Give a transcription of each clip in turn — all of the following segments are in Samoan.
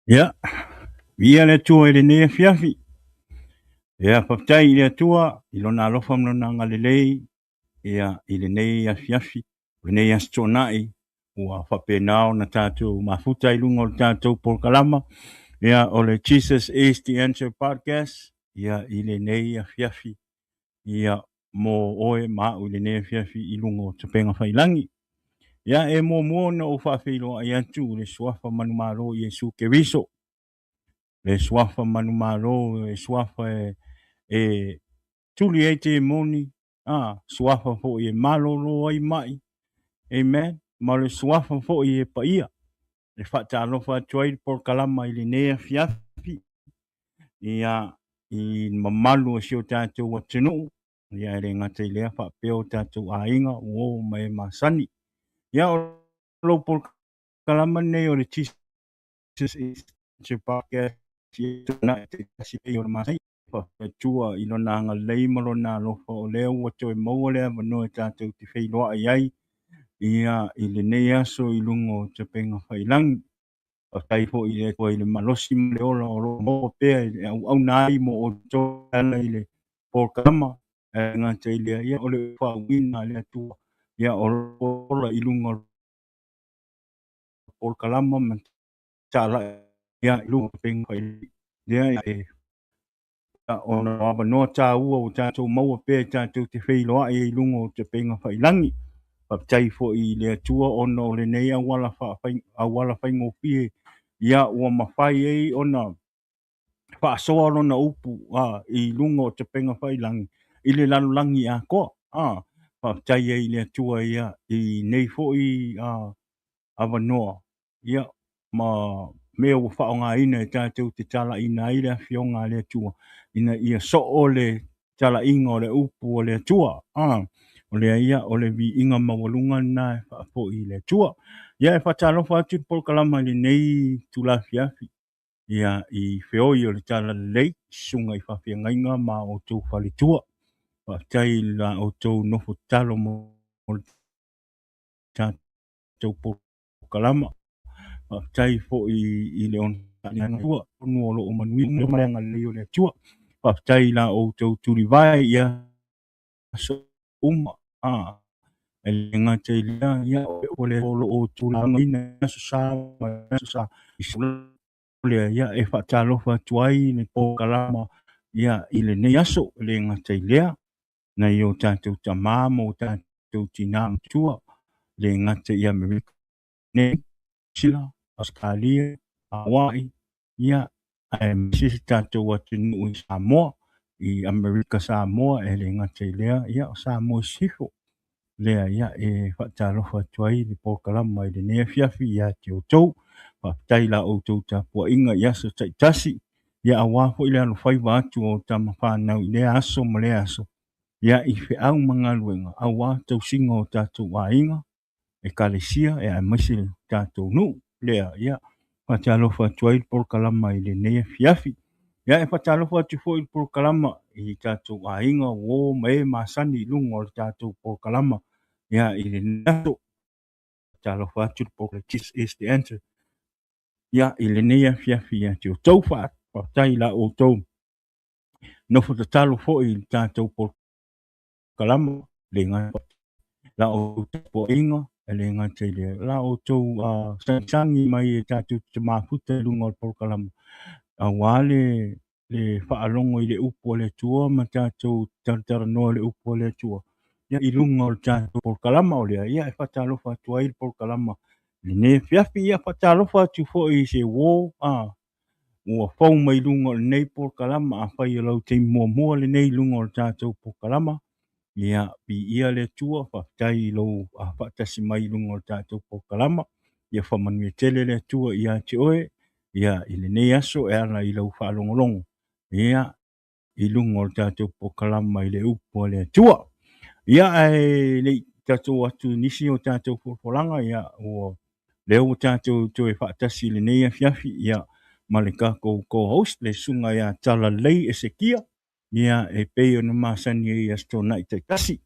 Ia, viia le Atua i lenei afiafi. Ia, faafetai i le Atua i lona alofa ma lona agalelei ia i lenei afiafi, lenei aso Toonai ua faapena ona tatou mafuta i luga o le tatou polokalama ia o le Jesus is the Answer Podcast ia i lenei afiafi ia mo oe ma au i lenei afiafi i luga o Tapega Failangi. Ia e muamua ona ou faafeiloai atu i le suafa manumalo Iesu Keriso, le suafa manumalo, le suafa e tuli ai temoni, a suafa foi e malolo ai mai, amen, ma le suafa foi e paia. E faatalofa atu ai le polokalama i lenei afiafi ia i mamalu o si o tatou atunuu, ia e le gata i lea faapea o tatou aiga uo ma e masani. Ia o lou polokalama lenei o le Jesus is the Podcast ia o le masani Atua i lona agalelei ma lona alofa o lea ua toe maua le avanoa e tatou te feiloai ai ia i lenei aso i luga o Tapega Failangi. Faafetai foi i le Atua i le malosi ma le ola o lo o maua pea e auauna ai mo outou e ala i le polokalama. E le gata i lea, ia o le faauuina a le Atua ia o lo o ola i luga o le polokalama ma talai ia i luga o Tapega Failangi. Lea e ona o avanoa taua ua tatou maua pea e tatou te feiloai ai i luga o Tapega Failangi. Faafetai foi i le Atua ona o lenei auala auala faigofie ia ua mafai ai ona faasoa lona upu i luga o Tapega Failangi i le lalolagi atoa. Faafetai ai i le Atua ia i nei foi avanoa ia ma mea ua faaaogaina e tatou te talaiina ai le afioga a le Atua ina ia soo le talaiga o le upu a le Atua. O lea ia o le viiga maualuga lena e faafoi i le Atua. Ia e faatalofa atu le polokalama i lenei itula afiafi ia i feoi o le Talalelei, susuga i faafeagaiga ma outou faletua. Faafetai i la outou nofo tatalo mo le tatou polokalama. Faafetai foi i le onosai o lo o manuia ma le agalelei o le Atua. Faafetai i la outou tulivae i aso uma. E le gata i lea, ia o le o lo o tulagaina aso sa ma aso sa i lea ia e faatalofa atu ai le polokalama ia i lenei aso. E le gata i lea, nai o tatou tamā ma o tatou tinā matua, le gata i Amerika nei, Sila, Ausetalia, Hawaii, ia aemaise si tatou atunuu i Samoa, i Amerika Samoa, e le gata i lea, ia o Samoa i Sisifo. Lea ia e faatalofa atu ai le polokalama i lenei afiafi ia te outou. Faafetai i la outou tapuaiga i aso taitasi, ia aua foi le alofaiva atu o tama fanau i lea aso ma lea aso, ia i feau ma galuega aua tausiga o tatou aiga, ekalesia ia aemaise le tatou nuu. Lea ia faatalofa atu ai le polokalama i lenei afiafi. Ia e faatalofa atu foi le polokalama i tatou aiga uo ma e masani i luga o le tatou polokalama ia i lenei aso. Faatalofa atu le polokalama Jesus is the Answer ia i lenei afiafi ia te outou. Faafetai i la outou nofo tatalo foi i le tatou polokalama, le gata la outou tapuaiga, e le gata i lea la outou sagisagi mai e tatou te mafuta i luga o le polokalama aua le faalogo i le upu a le Atua ma tatou talatalanoa i le upu a le Atua ia i luga o le tatou polokalama. O lea ia e faatalofa atu ai le polokalama i lenei afiafi. Ia faatalofa atu foi i se uo ua fou mai luga o lenei polokalama. Afai o lau taimi muamua lenei i luga o le tatou polokalama, ia viia le Atua, faafetai i lou faatasi mai i luga o le tatou polokalama. Ia faamanuia tele le Atua ia te oe ia i lenei aso e ala i lau faalogologo ia i luga o le tatou polokalama i le upu a le Atua. Ia ae le i tatou atu i nisi o tatou folafolaga, ia ua lea ua tatou toe faatasi i lenei afiafi ia ma le tatou co-host le susuga ia Talalelei Esekia ia e pei ona masani ai i Aso Toonai taitasi.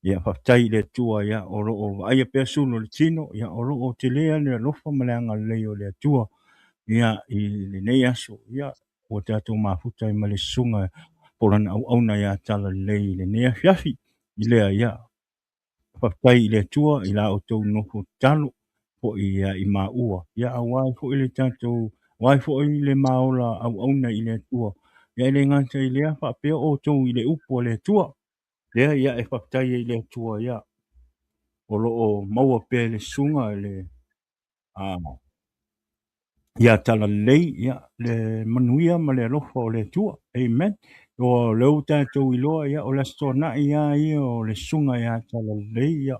Ia faafetai i le Atua ia o lo o vaaia pea sulu o le tino, ia o lo o telea le alofa ma le agalelei o le Atua. Ia, i lenei aso, ia, ua tatou mafuta ai ma le susuga po o lana auauna ia Talalelei i lenei afiafi. I lea, ia, faafetai i le Atua i la outou nofo tatalo foi ia i maua, ia aua ai foi le tatou, aua ai foi le maola auauna i le Atua. Ia e le gata i lea, faapea outou i le upu a le Atua. Lea, ia, e faafetai ai i le Atua, ia, o lo o maua pea e le susuga le ia Talalelei, ia, le manuia ma le alofa o le Atua. Amen. O lea ua tatou iloa, ia, o le Aso Toonai lava ia o le susuga ia Talalelei, ia,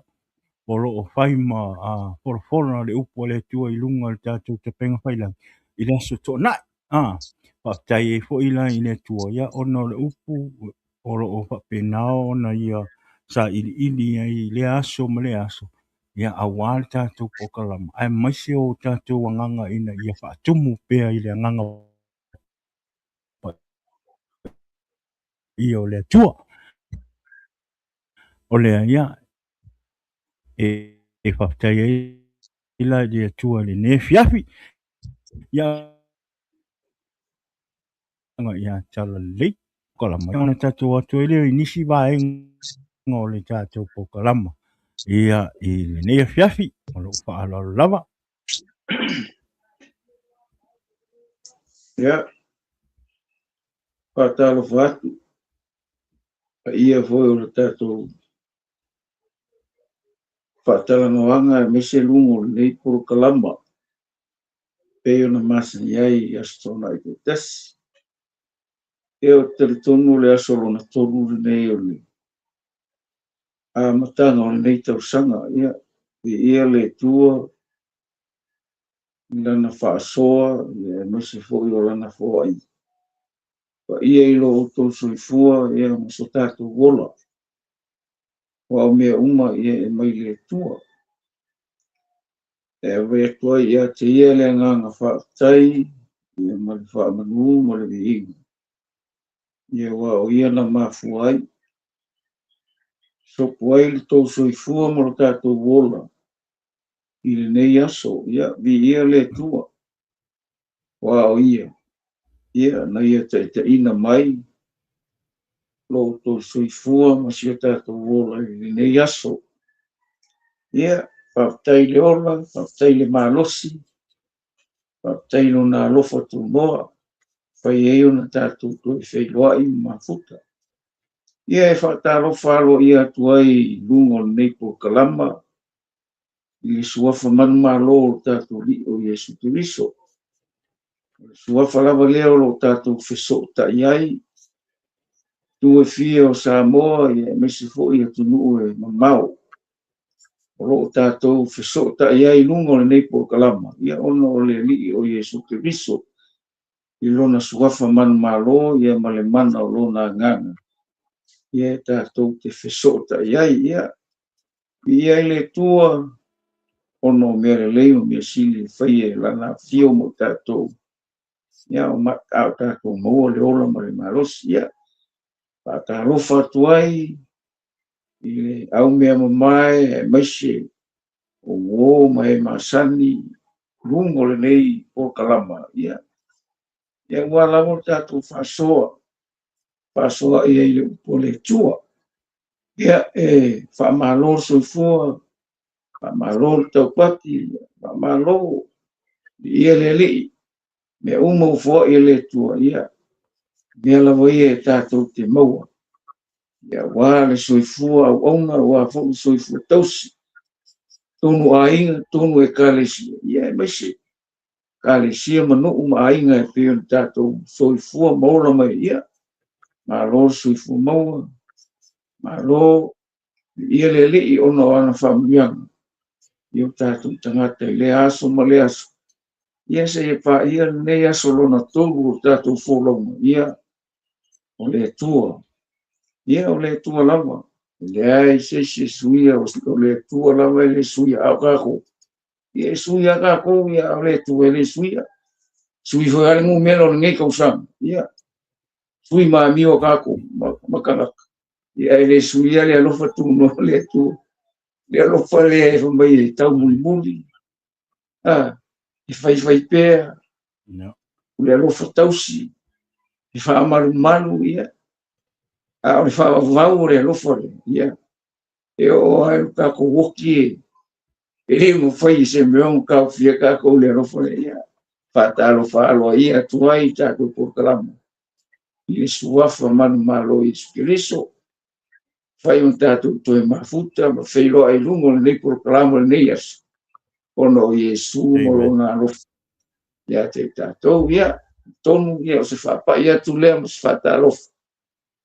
o lo o fai ma folafola le upu a le Atua i luga o le tatou tapega failagi i le Aso Toonai. Faafetai ai foi la i le Atua, ia, ona o le upu o lo o faapena ona ia sailiili ai i lea aso ma lea aso, ia, aua le tatou polokalama, aemaise o tatou agaga ina ia faatumu pea i le agaga paia o le Atua. O lea, ia, e faafetai ai la i le Atua i lenei afiafi, ia, ia Talalelei polokalama, ona tatou atu ai lea i nisi vaega o le tatou polokalama, ia, i lenei afiafi. O lou faaaloalo lava. Ia, faatalofa atu paia foi o le tatou faatalanoaga aemaise luga o lenei polokalama pei ona masani ai i Aso Toonai taitasi. Ia, ou te talitonu o le aso lona tolu lenei o le amataga o lenei tausaga. Ia, viia le Atua i lana faasoa, ia, aemaise foi o lana foai paia i lo outou soifua, ia, ma so tatou ola. Aua o mea uma, ia, e mai le Atua. E ave atu ai ia te ia le agaga faafetai, ia, ma le faamanu ma le viiga. Ia, aua o ia na mafua ai. Sopo ai le tou soifua ma lo tatou ola i lenei aso. Ia, viia le Atua. Aua o ia, ia, na ia taitaiina mai lo outou soifua ma si o tatou ola i lenei aso. Ia, faafetai le ola, faafetai le malosi, faafetai lona alofa tunoa, fai ai ona tatou toe feiloai ma mafuta. Ia, e faatalofa aloaia atu ai i luga o lenei polokalama i le suafa manumalo o le tatou Alii o Iesu Keriso. O le suafa lava lea o lo o tatou fesootai ai, tu e fia o Samoa, ia, aemaise foi atunuu e mamao. O lo o tatou fesootai ai i luga o lenei polokalama, ia, ona o le Alii o Iesu Keriso, i lona suafa manumalo, ia, ma le mana o lona agaga, ia, e tatou te fesootai ai. Ia, viia ai le Atua, ona o mea lelei ma mea sili e faia e lana afio mo tatou, ia, o a o tatou maua le ola ma le malosi. Ia, faatalofa atu ai i le aumea mamae aemaise o uo ma e masani luga o lenei polokalama. Ia, ia, ua lava o tatou faasoa, faasoa i ai le upu a le Atua. Ia, e faamalo le soifua, faamalo le taupati, faamalo ia le Alii, mea uma ua foai e le Atua. Ia, mea lava ia e tatou te maua. Ia, aua le soifua auauna, aua foi le soifua tausi, tonu aiga, tonu ekalesia, ia, aemaise ekalesia ma nuu ma aiga e pei ona tatou soifua ma ola mai. Ia, malo le soifua maua, malo ia le Alii ona o ana faamanuiaga i o tatou tagata i lea aso ma lea aso. Ia, seia paia lenei aso lona tolu o tatou folauga. Ia, o le Atua. Ia, o le Atua lava. E leai se isi e suia, o le Atua lava e le suia. A o tatou, ia, e suia tatou, ia, a o le Atua e le suia. Sui foi a le numera o lenei tausaga. Ia, sui ma amio tatou ma tagata. Ia, e le suia le alofa tunoa o le Atua. Le alofa lea e fai mai e tau mulimuli. E faifai pea. O le alofa tausi e faamalumalu ia, a o le faavavau o le alofa lea, ia, e oo lava i lo tatou oki e le mafai e se mea ona taofia tatou i le alofa lea. Ia, faatalofa aloaia atu ai i tatou polokalame i le suafa manumalo o Iesu Keriso, fai ona tatou toe mafuta ma feiloai i luga o lenei polokalame o lenei aso, ona o Iesu ma lona alofa ia te i tatou. Ia, tonu ia o se faapai atu lea ma se faatalofa.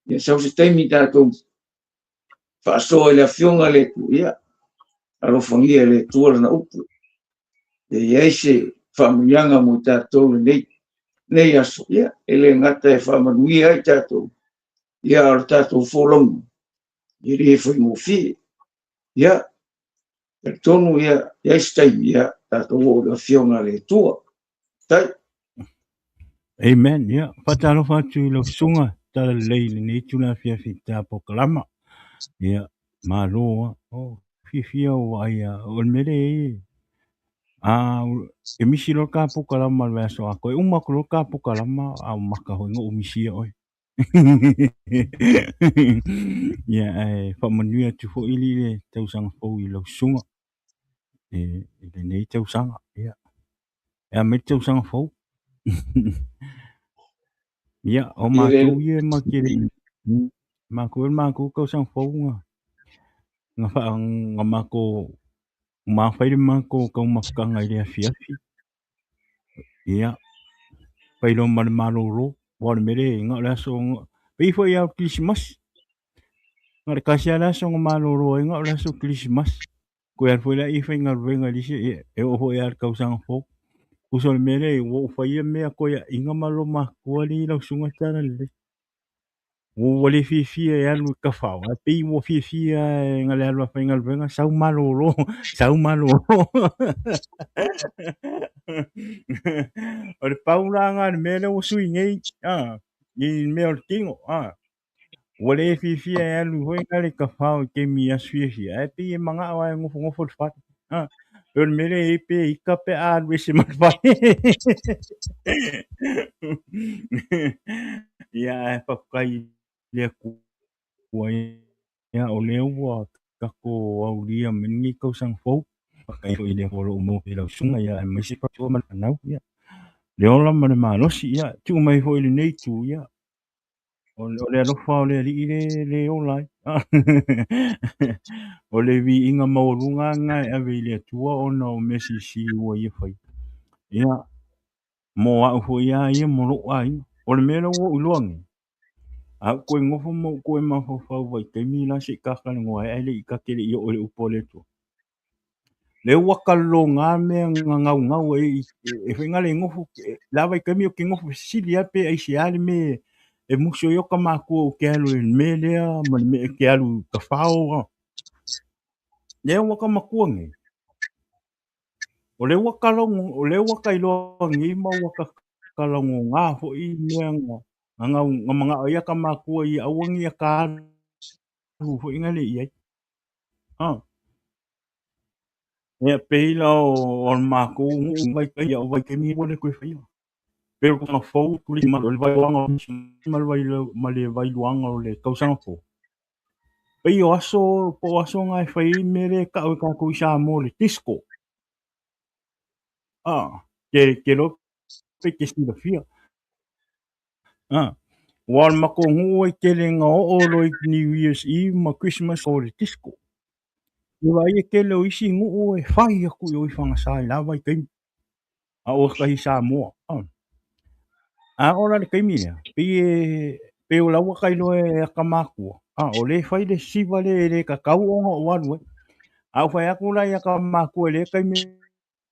Ia sau se taimi tatou faasoa i le afioga le Atua, ia, alofagia e le Atua lana upu. E i ai se faamanuiaga mo tatou lenei aso, ia, e le gata e faamanuia ai tatou, ia, a o le tatou folauga, e le faigofie. Ia, talitonu, ia, i ai se taimi, ia, tatou oo i le afioga a le Atua. Tai. Amen. Ia, faatalofa atu i lau susuga Talalelei i lenei itula afiafi i ta polokalama. Ia, malo lava. Oh, fiafia o vaai a o le mea lea e a e misi loa le ta polokalama i le vaiaso atoa. E uma atu loa le ta polokalama a o maka foi na ou misia oe. Ia, ae faamanuia atu foi alii le tausaga fou i lau susuga i lenei tausaga. Ia, e a mai le tausaga fou. Ia, o matou ia ma te le matou e matou tausaga fou na wha nga matou mawhai le matou taumafataga i le afiafi. Ia, fai loa ma le malolo, aua o le mea lea na o le aso pei foi lava o le Kerisimasi. Na o le tasi lava le aso na malolo ai na o le aso Kerisimasi. Toe alu foi lea i faigaluega i le isi, ia, e oo foi lava i le tausaga fou. Tusa o le mea lea, ua ou faia mea toeaiina ma loomatutua alii lau susuga Talalelei. Ua le fiafia e alu i tafao, ae pei ua fiafia e na le alu a faigaluega, sau malolo, sau malolo. O le pau la lena o le mea lea ua sui nei, i le mea o le tino, Ua le fiafia e alu foi na le tafao i taimi i aso fiafia, ae pei e manao lava e nofonofo i le fale. Pei o le mea lea e i ai pe ita pe a alu ese ma le fale. Ia, ae faafetai i le Atua, ia, o lea ua tatou aulia mai lenei tausaga fou. Faafetai foi i le Atua o lo o maua pea i lau susuga, ia, aemaise faatua ma le fanau, ia, le ola ma le malosi, ia, tuu mai foi i lenei itu, ia, o le alofa o le Alii le ola ai. O le viiga maualuga lena e ave i le Atua ona o mea silisili ua ia faia. Ia, mo au foi lava ia ma lou aiga. O le mea lea ua ou iloa nei, a ou toe nofo ma ou toe mafaufau vaitaimi la se i tatalanoa ai, ae le i ta te le i oo i le upu a le Atua. Lea ua kalologa mea na gaugau ai e fai na le nofo, la vaitaimi ou te nofo fesili lava pe aisea le mea e musu ai o ka matua ou te alu i le mea lea ma le mea te alu i tafao. Lea ua ka matua nei. O lea ua kalogo, o lea ua ka iloa nei ma ua ka kalogoga foi mea na gau, na manao ai ka matua ia aua ne i ka alu foi na le i ai. Ia, pei la o le matou nuu vaitaimi, o vaitaimi ua le toe faia. Pei o le tausaga fou, o le vailuaga ma le vailuaga o le tausaga fou. Pei o aso, po o aso na e fai ai mea lea e tau e tatou i Samoa o le disco. Ke iloa pe te silafia. Aua o le matou nuu e tele na oo loa i New Year's Eve ma Christmas o le disco. E vaai e tele o isi nuu e fai atu i o i Fagasa i la vaitaimi, a o kahi Samoa. A oo la i le taimi lea, pei e pei o la ua tailoa e aka matua, o lea e fai le siva lea e le tatau ona ou alu ai. A ou fai atu la i aka matua i lea taimi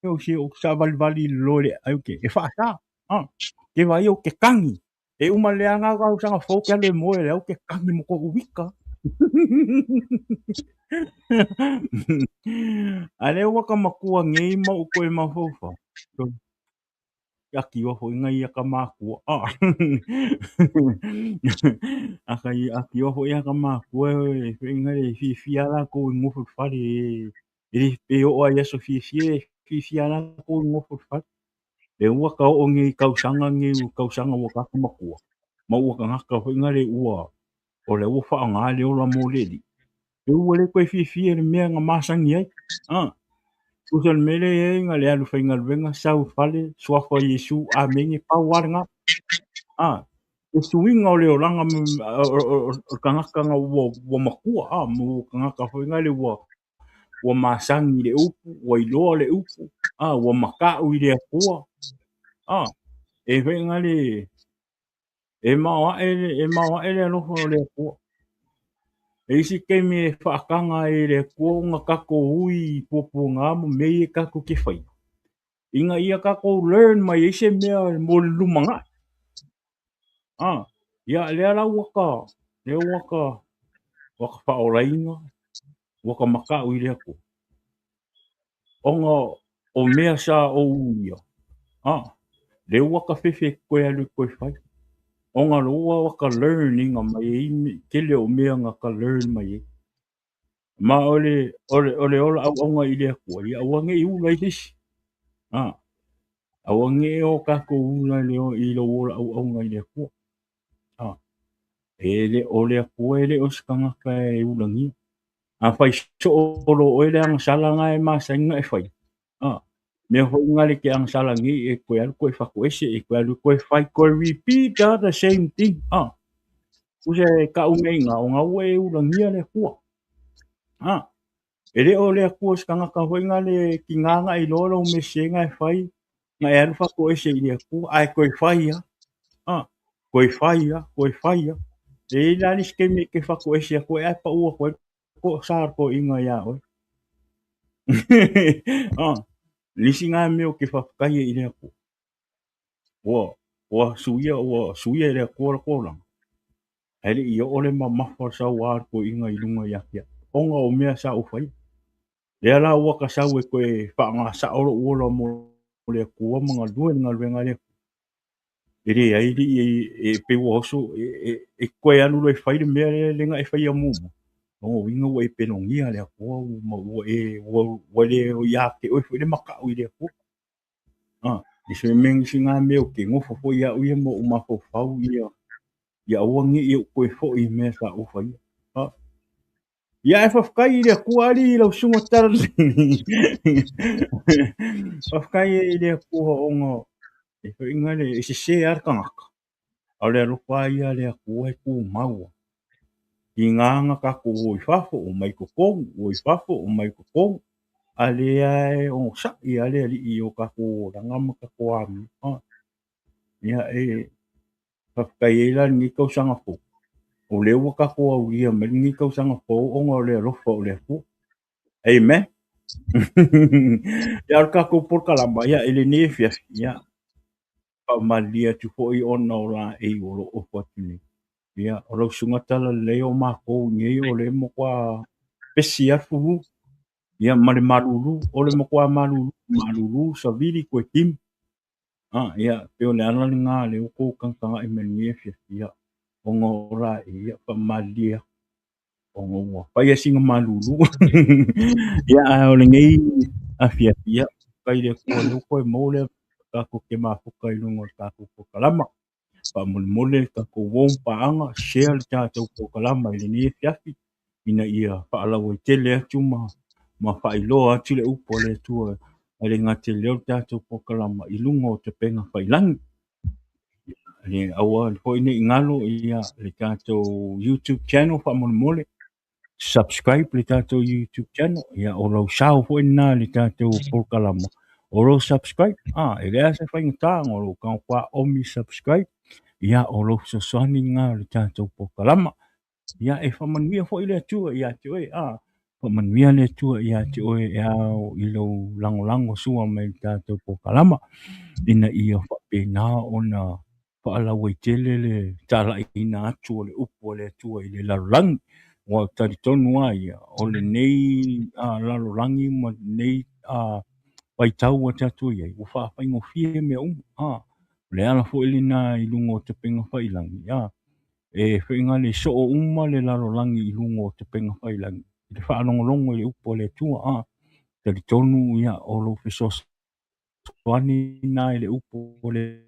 o si ou saavalivali i lalo i le aai ke e faasa. Ke vaai ou te tagi. E uma le aga tausaga fou ke alu e moe le au ke tagi mo koʻu ika. A lea ua ka matua nei ma ou toe mafaufau. Ke akiwa foi ngai ia ka makua. Aka i akiwa foi ia ka makua e foi ngai e fiafia lakou i nofo i le fale e le pe oo ai i aso fiafia e fiafia lakou i nofo i le fale. Le ua ka oo nei tausaga nei ua tausaga ua kaka matua ma ua tagata foi na le ua o le ua faaaoga le ola mo le alii. E ua le toe fiafia i le mea na masani ai. Ah, tusa le mea lea e i ai na le alu faigaluega sau i fale suafa o Iesu amene pau lava lena. Ah, le suiga o le olaga o le tagata na ua matua ah, ma ua tagata foi na le ua masani i le upu, ua iloa le upu, ah, ua mata'u i le Atua. Ah, e foi na le e maoae le alofa o le Atua. E isi taimi e faataga ai e le Atua ona tatou ui i puapuaga ma mea ia tatou te faia, ina ia tatou learn mai ai se mea mo le lumanai. Ah, ia lea la ua ka, lea ua ka, ua ka faaolaina, ua ka mata'u i le Atua. Ona o mea sa ou uia, ah, lea ua ka fefe koe alu e koe fai. Ona lea ua ka learn ina mai ai tele o mea na ka learn mai ai. Ma o le ola auauna i le Atua, ia aua ne i ula i se isi. Ah, aua ne i o tatou ula i lou ola auauna i le Atua. Ah, e le o le Atua e le o se tagata e ulagia. A fai soo loa oe le agasala na e masani na e fai. Ah, mea foi na le ke agasala nei e koe alu koe fatoese, e koe alu koe fai, koe repeat ah, the same thing. Ah, tusa e kau mea ina, o ngā ua e ulagia le Atua. Ah, e le o le Atua se tagata foi na le kigā na e iloa lou mea sese na e fai, na e alu fatoese i le Atua, ae koe fai ah. Ah, koe fai ah, koe fai ah. E i la le isi taimi e te fatoese atu ai, ae pau atu ai ko sa ko inga iā oe. Ah, le isi ngā mea o ke whawhetai e i le Atua. Ua suia e le Atua la kōlanga. Ae le i oo le mamafa o le sauā o le toeaina i lunga ia te au. Ona o mea sa ou faia. Lea la ua ka sau e koe whaangasao lou ola mo le Atua ma galue le galuega a le Atua. E leai alii e pei ua oso e koe alu loa e fai le mea lea na e faia muamua. Lona uiga ua e pelogia le Atua ma ua le ia te oe foi le mata'u i le Atua. Ah, i se mea nisi ngā mea o ke nofo foi ia'u ia ma ou mafaufau ia ia aua ne i ou toe foi i mea sa ou faia. Ah. Ia e faafetai i le Atua alii lau susuga talalelei. Faafetai i le Atua ona e foi le e sese lava le tagata. A o le alofa ia a le Atua e tumau ai. I ngā na tatou o i fafo, o mai totonu, o i fafo, o mai totonu. A lea e onosai lava le alii i o tatou olaga ma tatou amio. Ah. Ia e faafetai ai la lenei tausaga fou. O lea ua tatou aulia mai lenei tausaga fou ona o le alofa o le Atua. Amen. Ia o le tatou polokalama, ia i lenei afiafi, ia faamalilie atu foi ona o laei o lo o ofo atu nei. Ia o lau susuga talalelei o matou nei o le matua pesi lava le fulu, ia ma le malulu, o le matua malulu, malulu savili koe timu. Ah, ia, pei o le ala lena lea ua tou tagatagai mai lenei afiafi, ia, ona o laei, ia, faamalilie atu, ona ua fai lava sina malulu. Ia, ae o lenei afiafi, ia, faafetai i le Atua lea ua toe maua le tatou te mafuta i luga o le tatou polokalama. Faamolemole le tatou uo ma paaga, share le tatou polokalama i lenei afiafi, ina ia faalauaitele atu ma faailoa atu le upu a le Atua ae le gata i lea o le tatou polokalama i luga o tapena failagi. Le aua foi ne i galo ia le tatou YouTube channel faamolemole, subscribe le tatou YouTube channel, ia o lau sao foi lena i le tatou polokalama, o lou subscribe, ah, e leai se faigata o lou tagata omi subscribe, ia o lou fesoasoani lena i le tatou polokalama. Ia e faamanuia foi le Atua ia te oe, ah, faamanuia le Atua ia te oe e ao i lou lagolago sua mai i le tatou polokalama, ina ia faapena ona faalauaitele le talaiina atu o le upu a le Atua i le lalolagi. Ua ou talitonu lava ia, o lenei lalolagi ma lenei vaitau ua tatou i ai, ua faafaigofie mea uma. O le ala foi lena i luga o tapena failagi, e faiga le soo uma le lalolagi i luga o tapena failagi i le faalogologo i le upu a le Atua. Talitonu ia o lou fesoasoani. fesoasoani na i le upu o le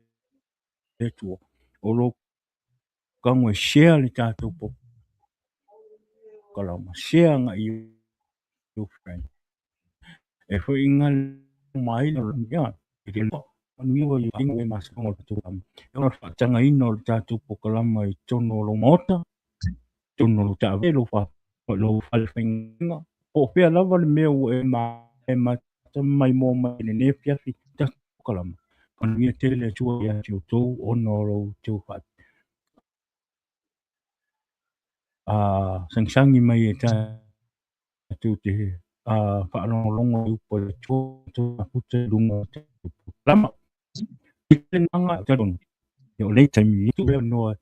Atua. O lou tago e share le tatou polokalama, share agai i ou friend. E foi nga mai ia i le manuia ua i aiga e masaloga o le tatou polokalama. E ona faatagaina o le tatou polokalama i totonu o lou maota, totonu o lou taavale, lou lou fale faigaluega, po o fea lava le mea ua e mata mai moa mai lenei afiafi tatou polokalama. Manuia tele le Atua ia te outou ona o lo outou sagisagi mai e tatou te faalogologo i upu a le Atua mafuta i luga o tatou polokalama. I le agaga talitonu, ia o lenei taimi i le noa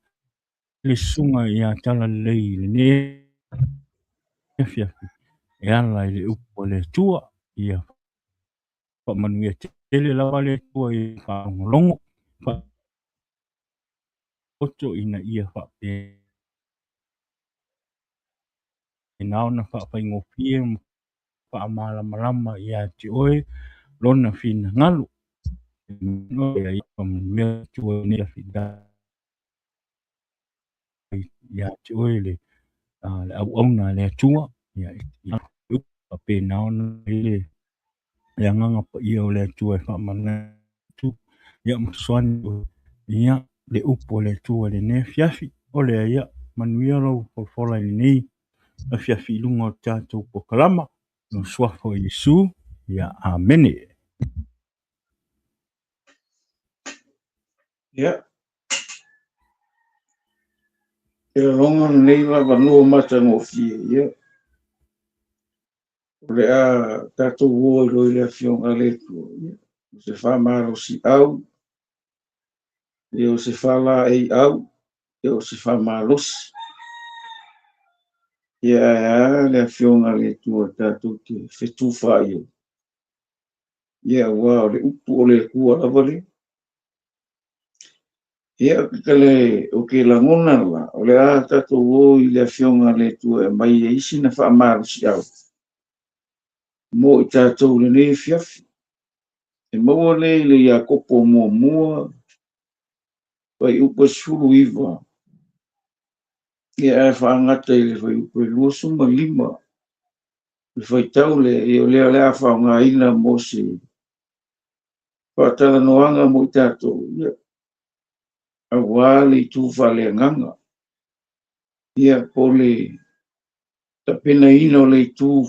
le susuga ia Talalelei i lenei afiafi e ala i le upu a le Atua. Ia faamanuia tele lava le Atua i faalogologo poto ina ia faapena ona faafaigofie ma faamalamalama ia te oe lona finagalo. Ia faamanuia le Atua i lenei afiafi ia te oe le auauna a le Atua. Ia faapena ona i le agaga paia o le Atua e faamanatu ia ma fesoasoani ia le upu a le Atua i lenei afiafi. O lea ia manuia lau folafola i lenei afiafi i luga o le tatou polokalama. No suafa o Iesu, ia amene. Ia, e laloga lenei avanoa matagofie, ia, o le a tatou o ai loa i le Afioga a le Atua, ia, o se faamalosiau, ia, o se faalaeiau, ia, o se faamalosi. Ia, ae a le Afioga a le Atua tatou te fetufaai ai. Ia, aua o le upu o le Atua lava lea. Ia, o ke lagona la, o le a tatou o i le Afioga a le Atua e aumai ai sina faamalosiau mo i tatou lenei afiafi. E maua lea i le Iakopo muamua, fuaiupu 19, ia ae faagata i le fuaiupu 25, le faitau lea, ia o lea o le a faaaogaina mo se faatalanoaga mo i tatou, ia, aua le itu faaleagaga. Ia, po le tapenaina o le itu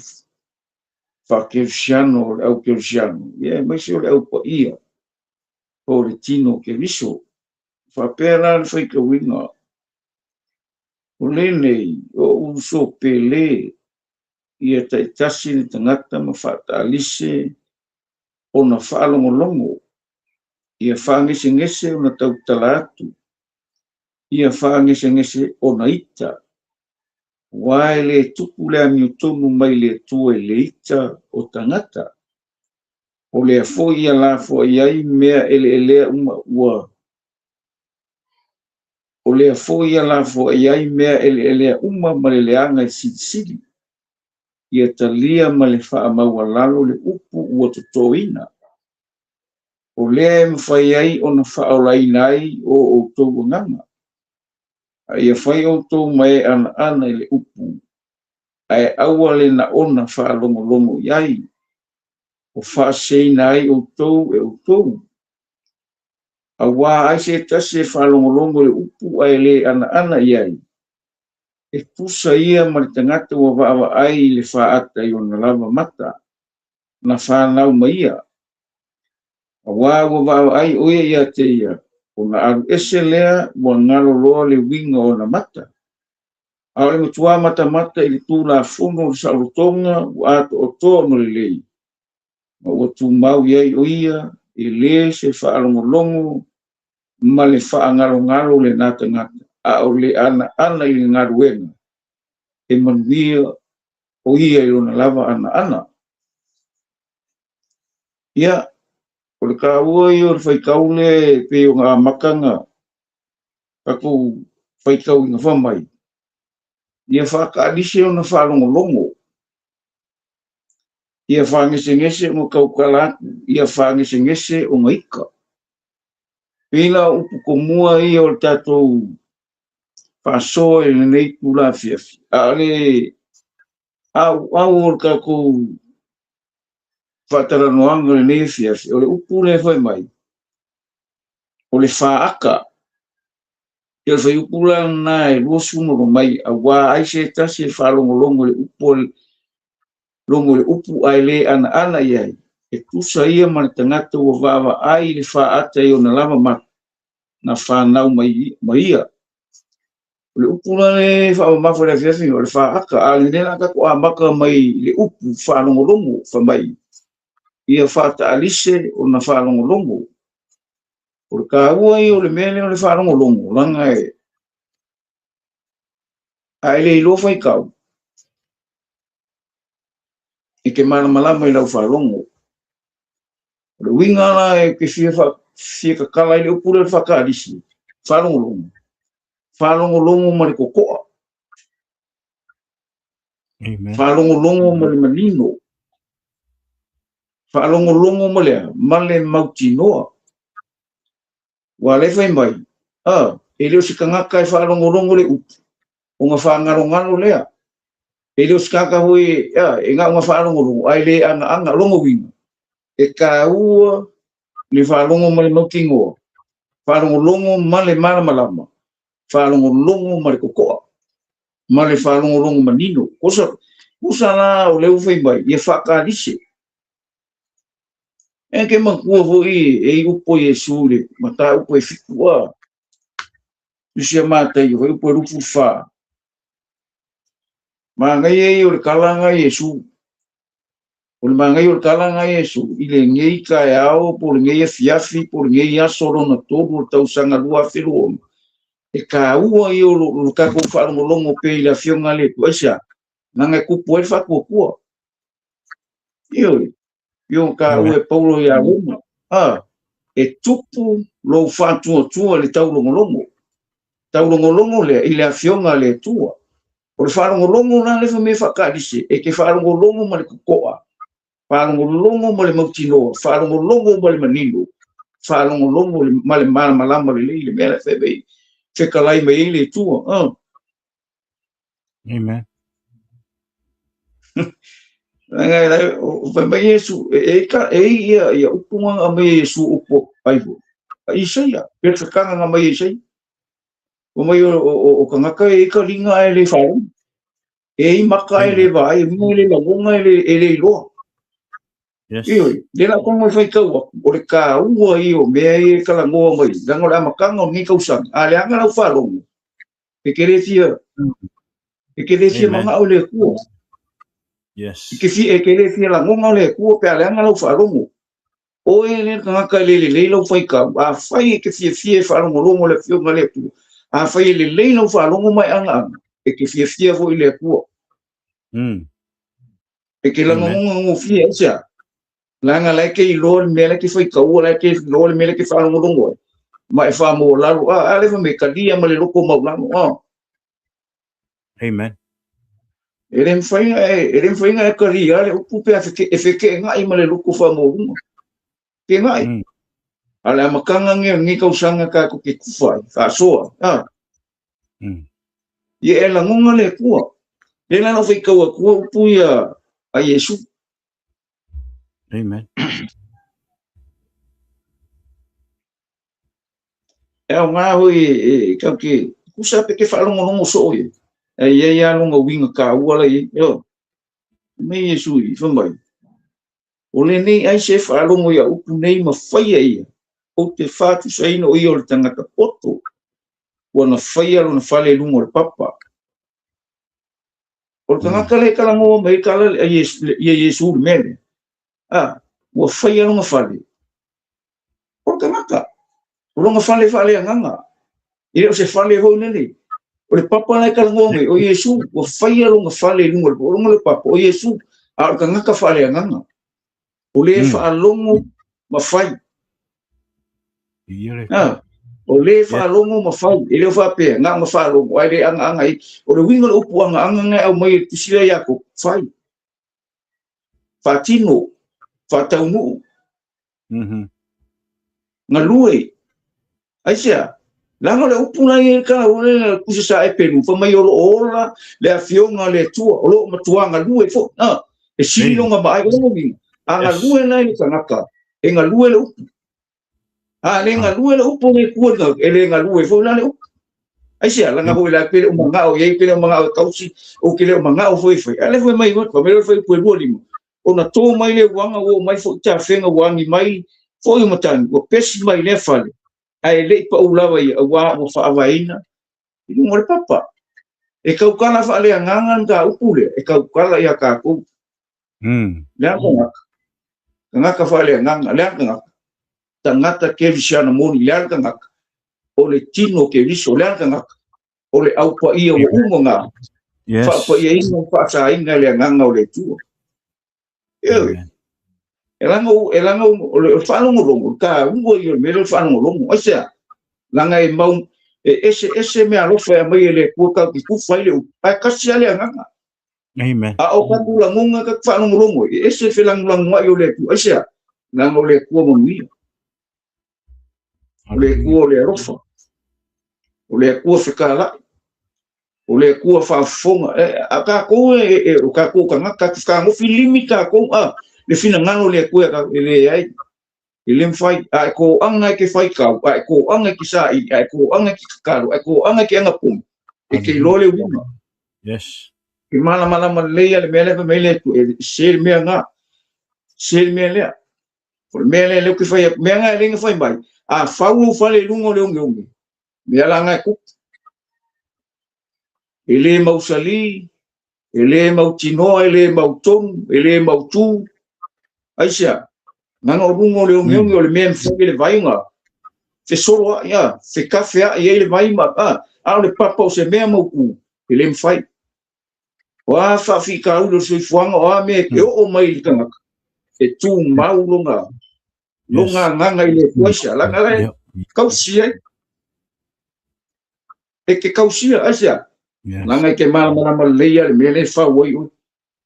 faakerisiano, o le aukerisiano, ia, aemaise o le aupaia, po o le tino Keriso. Faapea la le faitauina, o lenei o uso pele, ia taitasi le tagata ma faataalise ona faalogologo, ia faagesegese ona tautala atu, ia faagesegese ona ita, aua e le tupu le amiotonu mai le Atua i le ita o tagata. O lea foi ia lafoai ai mea eleelea uma ua o lea foi ia lafoai ai mea eleelea uma ma le leaga i silisili. Ia talia ma le faamaualalo le upu ua totoina. O lea e mafai ai ona faaolaina ai o outou agaga. A ia fai outou ma e anaana i le upu, ae aua le naona faalogologo i ai, o faaseseina ai outou e outou. Aua ai se tasi e faalogologo i le upu ae le anaana i ai, e tusa ia ma le tagata ua vaavaai i le faata i ona lava mata, na fanau mai ia. Aua ua vaavaai o ia ia te ia, ona alu ese lea ua galo loa le uiga o ona mata. A o le matua matamata i le Tulafono o le saolotoga ua atoatoa ma lelei, ma ua tumau i ai o ia, e le se faalogologo ma le faagalogalo lena tagata, a o le anaana i le galuega, e manuia o ia i lona lava anaana. Ia, o le taua ia o le faitau lea e pei ona amataga tatou faitauina faamai, ia faataalise ona faalogologo. Ia fagesegese ona tautala atu, ia fagesegese ona ika. Pei la o upu tomua ia o le tatou faasoa i lenei itula afiafi, a o le auau o le tatou faatalanoaga i lenei afiafi, o le upu lea e fai mai, o le faata. Ia o le fuaiupu la lena e 22 mai, auā ai se tasi e faalogologo i le upu a le logo i le upu ae le anaana i ai, e tusa ia ma le tagata ua vaavaai i le faata i ona lava mata na fanau mai ma ia. O le upu la le faamamafa i le afiafi, o le faata, a o lenei la tatou amata mai i le upu faalogologo, fai mai, ia faataalise ona faalogologo. O le taua ia o le mea lea o le faalogologo, leaga e, a e le iloa faitau, e te malamalama i lau faalogo. O le uiga la e te fia, fia tatala ai le upu lea o le faataalisi, faalogologo, faalogologo ma le totoa. Amen. Faalogologo ma le manino. Faalogologo ma le a? Ma le mautinoa. Ua lea fai mai, a, e le o se tagata e faalogologo le upu, ona faagalogalo lea. E le o se tagata foi, a, e na ona faalogologo, ae le agaaga. O lona uiga, e taua le faalogo ma le mautinoa, faalogologo ma le malamalama, faalogologo ma le totoa, ma le faalogologo manino. Tusa, tusa la o lea ua fai mai, ia faatalise. E ke manatua foi e i upu a Iesu i le mataupu e fitu a. Tusi a Mataio, fuaiupu e 24. Manaia ia o le tala na Iesu. O le manaia o le tala na Iesu i lenei taeao po o lenei afiafi po o lenei aso lona tolu o le tausaga 2026. E taua ia o lo tatou faalogologo pea i le Afioga a le Atua. Aisea? Leaga e tupu ai le faatuatua. Ioe. Io taua e Paulo ia Roma. A, e tupu lou faatuatua i le taulogologo. Taulogologo lea i le Afioga a le Atua. O le faalogologo la lea fai mai e faataalise, e te faalogologo ma le totoa, faalogologo ma le mautinoa, faalogologo ma le manino, faalogologo ma le malamalama lelei i le mea la e fai mai, fetalai mai ai le Atua. Amen. Leaga o fai mai Iesu, e e i ia, ia upu nga aumai e Iesu upu ai fo. A Isaia, pe whakanga nga mai e Isaia. O mai o kangaka e i ka linga e le wharonga. E i maka e le vaai, e minga e le lagonga e le iloa. Yes. Ioe, le la kongo e whaikau aku, o le kāua i o mea i e kalangoa mai, leaga o le amakanga o lenei tausaga, a leaga lau faalogo, e ke le fia, e ke le fia Amen. manao i le Atua. Yes. E ke fia, e ke le fia lagoga le Atua pe a leaga lau faalogo. Oe le tagata e le lelei lau faitau, afai e te fiafia e faalogologo i le Afioga a le Atua, afai e lelei lau faalogo ma e agaaga, e te fiafia foi i le Atua. E te lagolago gofie ai sea. Leaga la e te iloa le mea la e te faitaua, la e te iloa le mea la e te faalogologo ai. Ma e faamoolalo, a, a le fai mai, talia ma le loto maulalo, a. Amen. E le mafai ona e, e le mafai ona e talia le upu pe a feke, e fekeenai ma le loto faamaualuga. Fekeenai. A o le amataga lenei o lenei tausaga tatou te kufa ai, faasoa, a. Ia e lagona le Atua. Lea la na ou faitau atua upu ia a Iesu. Amen. E aoga foi e tau te tusa pe te faalogologo soo ia. E i ai lava lona uiga taua la i ai. Ioe. Mai Iesu i fai mai, o lenei ai se faalogo ia upu nei ma faia ia, ou te faatusaina o ia o le tagata poto, ua na faia lona fale i luga o le papa. O le tagata lea e talanoa mai ai tala ia Iesu i le mea lea, a, ua faia lona fale, o le tagata, o lona fale faaleagaga, e le o se fale foi lele. O le papa la e talanoa mai, o Iesu, ua faia lona fale i luga o le papa, o Iesu, a o le tagata faaleagaga, o le faalogo ma fai. A, o le faalogo ma fai, e le o faapea, na ona faalogo, ae le agaaga ai. O le uiga o le upu agaaga na e aumai e le Tusi lea ia Iakopo, fai. Faatino, faataunuu. Galue. Aisea? Leaga o le upu la e i ai le tala o le tusi sa Epelu, fai mai o lo o ola le afioga a le Atua, o lo o matua galue foi. E sili lona vaai, o lona uiga, a galue la i le tagata, e galue le upu. A le galue le upu o le Atua i le tagata, e le galue foi la le upu. Aisea? Leaga foi la pe le o manao i ai, pe le o manao e tausi, ou te le o manao foi e fai. A lea foi mai, fai mai le fuaiupu e 25, ona to mai le uaga ua oo mai foi tafega ua agi mai foi o matagi, ua pesi mai lea fale, ae le i pau lava ia, auā ua faavaeina i luga o le papa. E tautala faaleagaga le mataupu lea, e tautala ia tatou. Le a tagata? Tagata faaleagaga, le a tagata? Tagata kerisiano moni, le a le tagata? O le tino o Keriso, le a le tagata? O le aupaia ua uma ona faapaiaina ma faasaina e le agaga o le Atua. Ioe. E laga e laga o le faalogologo, le taua ia o le mea lea o le faalogologo. Aisea? Leaga e mau e eseese meaalofa e aumai e le Atua tatou te tufa ai le upu, ae tasi lava le agaga. Amen. A o tatou lagona tatou faalogologo, e ese le felagolagoai o le Atua. Aisea? Leaga o le Atua manuia. O le Atua o le alofa. O le Atua fetalai. O le Atua faafofoga. A tatou e, o tatou tagata, tatou fetagofi limi tatou, a, le finagalo o le Atua e leai. E le mafai, a e toaga e te faitau, a e toaga e te saili, a e toaga e te tatalo, a e toaga e te agapogi, e te iloa le uiga. Yes. E malamalama lelei lava le mea lea fai mai le Atua, e se le mea lena, se le mea lea. O le mea lea lea ou te fai atu, mea lena e le na fai mai, a fau ou fale i luga o le ogeoge, mea la lena e tupu. E le mausali, e le mautinoa, e le mautonu, e le mautu. Aisea? Leaga o luga o le ogeoge o le mea e mafai e le vai ona fesoloai, a, fekafeai ai le vai ma, a, a o le papa o se mea mautu, e le mafai. O a faafitauli o le soifuaga, o a mea e oo mai i le tagata, e tumau lona, lona agaga i le Atua. Aisea? Leaga la e tausi ai. E te tausia, aisea? Leaga e te malamalama lelei lava i le mea lea e fau ai oe.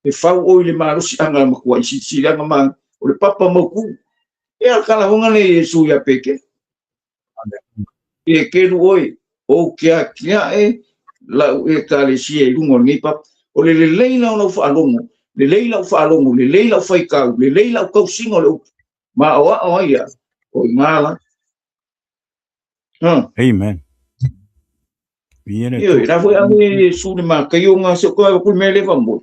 E fau oe i le malosiaga a le Matua i silisiliaga ma o le papa mautu. Ia, o le kalahoga lea i Iesu ia Petelu. Petelu oe, ou te atiae lau Ekalesia i luga o lenei papa. O le lelei la o lau faalogo, lelei lau faalogo, lelei lau faitau, lelei lau tausiga o le upu, ma o ao ai ia, o i ngā la. Amen. Ioe, la foi ame Iesu le makaio ngā se o koe ku mea le fa mo.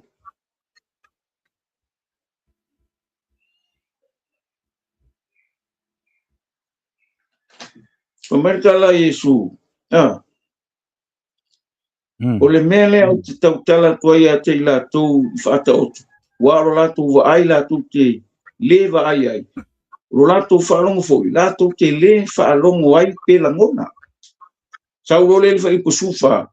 Fai mai le tala a Iesu, a, o le mea lea ou te tautala atu ai ia te i latou i faataoto, ua o lo latou vaai latou te lē vaai ai, o lo latou faalogo foi latou te lē faalogo ai pe lagona. Sau loa lea i le fuaiupu 14,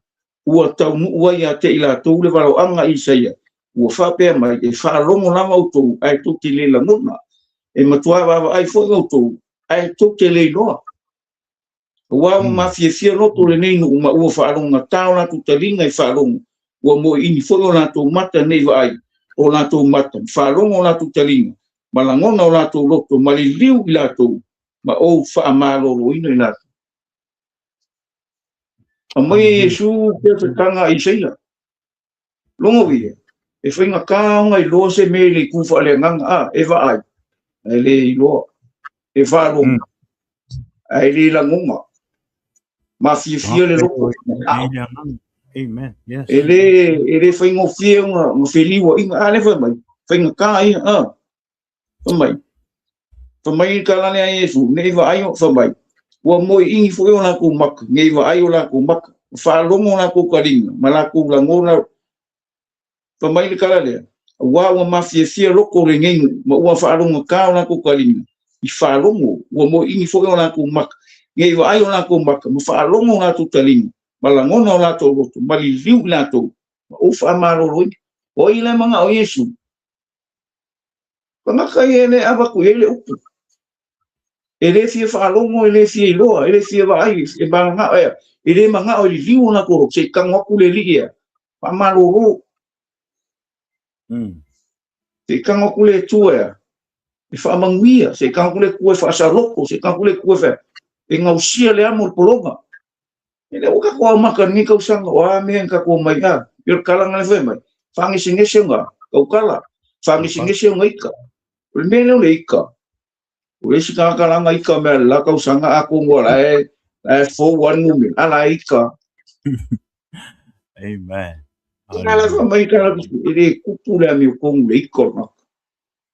ua taunuu ai ia te i latou le valaoaga a Isaia, ua faapea mai, E faalogo lava outou, ae tou te le lagona, e matua vaavaai foi outou, ae tou te le iloa. Aua ua mafiafia loto o lenei nuu ma ua faalogogata o latou taliga i faalogo, ua moiini foi o latou mata nei vaai o latou mata, ma faalogo o latou taliga, ma lagona o latou loto, ma liliu i latou, ma ou faamaloloina i latou. Aumai e Iesu perofetaga a Isaia. Logo ia, e faigata ona iloa se mea i le itu faaleagaga, a, e vaai, ae le iloa, e faalogo, ae le lagona. Mafiafia le loto. Amen. Yes. E le faigofie ona feliuaiga, a lea fai mai, faigata ia, a. Fai mai, fai mai le tala lea a Iesu, nei vaai o, fai mai, ua moeini foi o latou maka, nei vaai o latou maka, faalogo o latou taliga, ma latou lagona. Fai mai le tala lea, aua ua mafiafia loko o lenei nuu, ma ua faalogogata o latou taliga, i faalogo, ua moeini foi o latou maka, nei vaai o latou maka, ma faalogo o latou taliga, ma lagona o latou loto, ma liliu i latou, ma ou faamaloloina. O ai la e manao Iesu? Tagata ia e le avatu i ai le upu. E le fia faalogo, e le fia iloa, e le fia vaai, e manao, e le manao e liliu o latou loto, se i tago atu le alii ia, faamalolo. Se i kago atu le Atua e faamanuia, se i kago atu le Atua e faasaloko, se i kago atu le Atua e gausia le amo o le pologa. E le ua tatou aumata i lenei tausaga, o a mea na tatou omai a, e o le tala na le fai mai, faagesegese ona tautala, faagesegese ona ika. O le mea lea o le ika, o le isi tagata la na ika mea le la tausaga, atonu o la e fou lava le numera, a la e ika. Amen. Na la fai mai tala, e le kupu le amiotonu le ika o le tagata.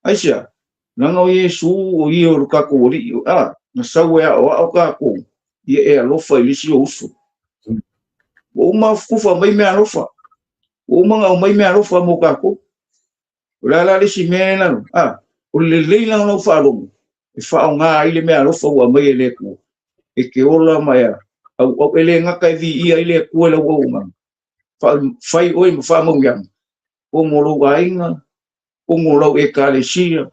Aisea, leaga o Iesu o ia o le tatou Alii, a, na sau e aoao tatou, ia e alofa i le isi ou uso. Ua uma kufa mai mea alofa. Ua uma na aumai mea alofa mo tatou. O le a la le isi mea e lalo? A, o le lelei la o lau faalogo, e faaaoga ai le mea alofa ua aumai e le Atua. E te ola ma e auau, e le gata e viia ai le Atua i lau auaunaga. Fai oe ma faamanuiaga, o mo lou aiga, o mo lau ekalesia,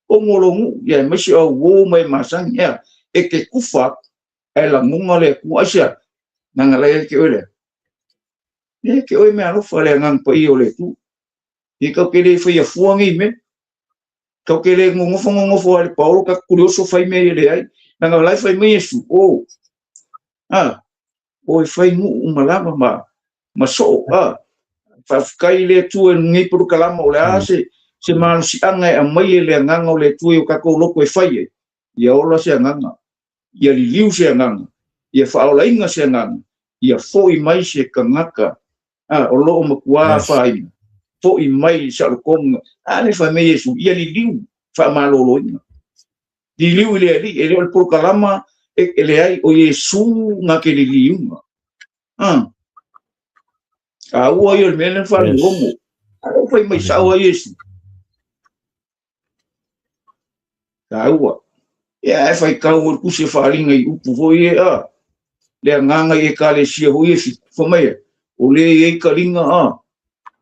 o mo lou nuu, ia aemaise o au uo ma e masani, ea, e te kufa atu, ae lagona le Atua. Aisea? Leaga la e ia te oe lea. E ia te oe mea alofa le Agaga Paia o le Atua. Ia tatou te le faia fua nei mea. Tatou te le nonofo nonofo lava i le paolo tatou kulioso fai mea ia leai. Leaga la e fai mai Iesu, o, a, o e fai nuu uma lava ma soo, a. Faafetai i le Atua i lenei polokalama, o le a se malosiaga e aumai e le Agaga o le Atua i o tatou loto e fai ai, ia ola se agaga, ia liliu se agaga, ia faaolaina se agaga, ia foi mai se tagata, a, o loo matua afaina, foi mai i saolotoga, a le fai mai Iesu, ia liliu faamaloloina. Liliu i le Alii, e le o le polokalama e leai, o Iesu na te liliuga. A, taua ia o le mea lea na faalogologo. A o fai mai sao ai Iesu. Taua. Ia, e faitau o le tusi e faaaliga i upu foi e, a, le agaga i ekalesia foi e fitu. Fai mai e, o le i ai taliga, a,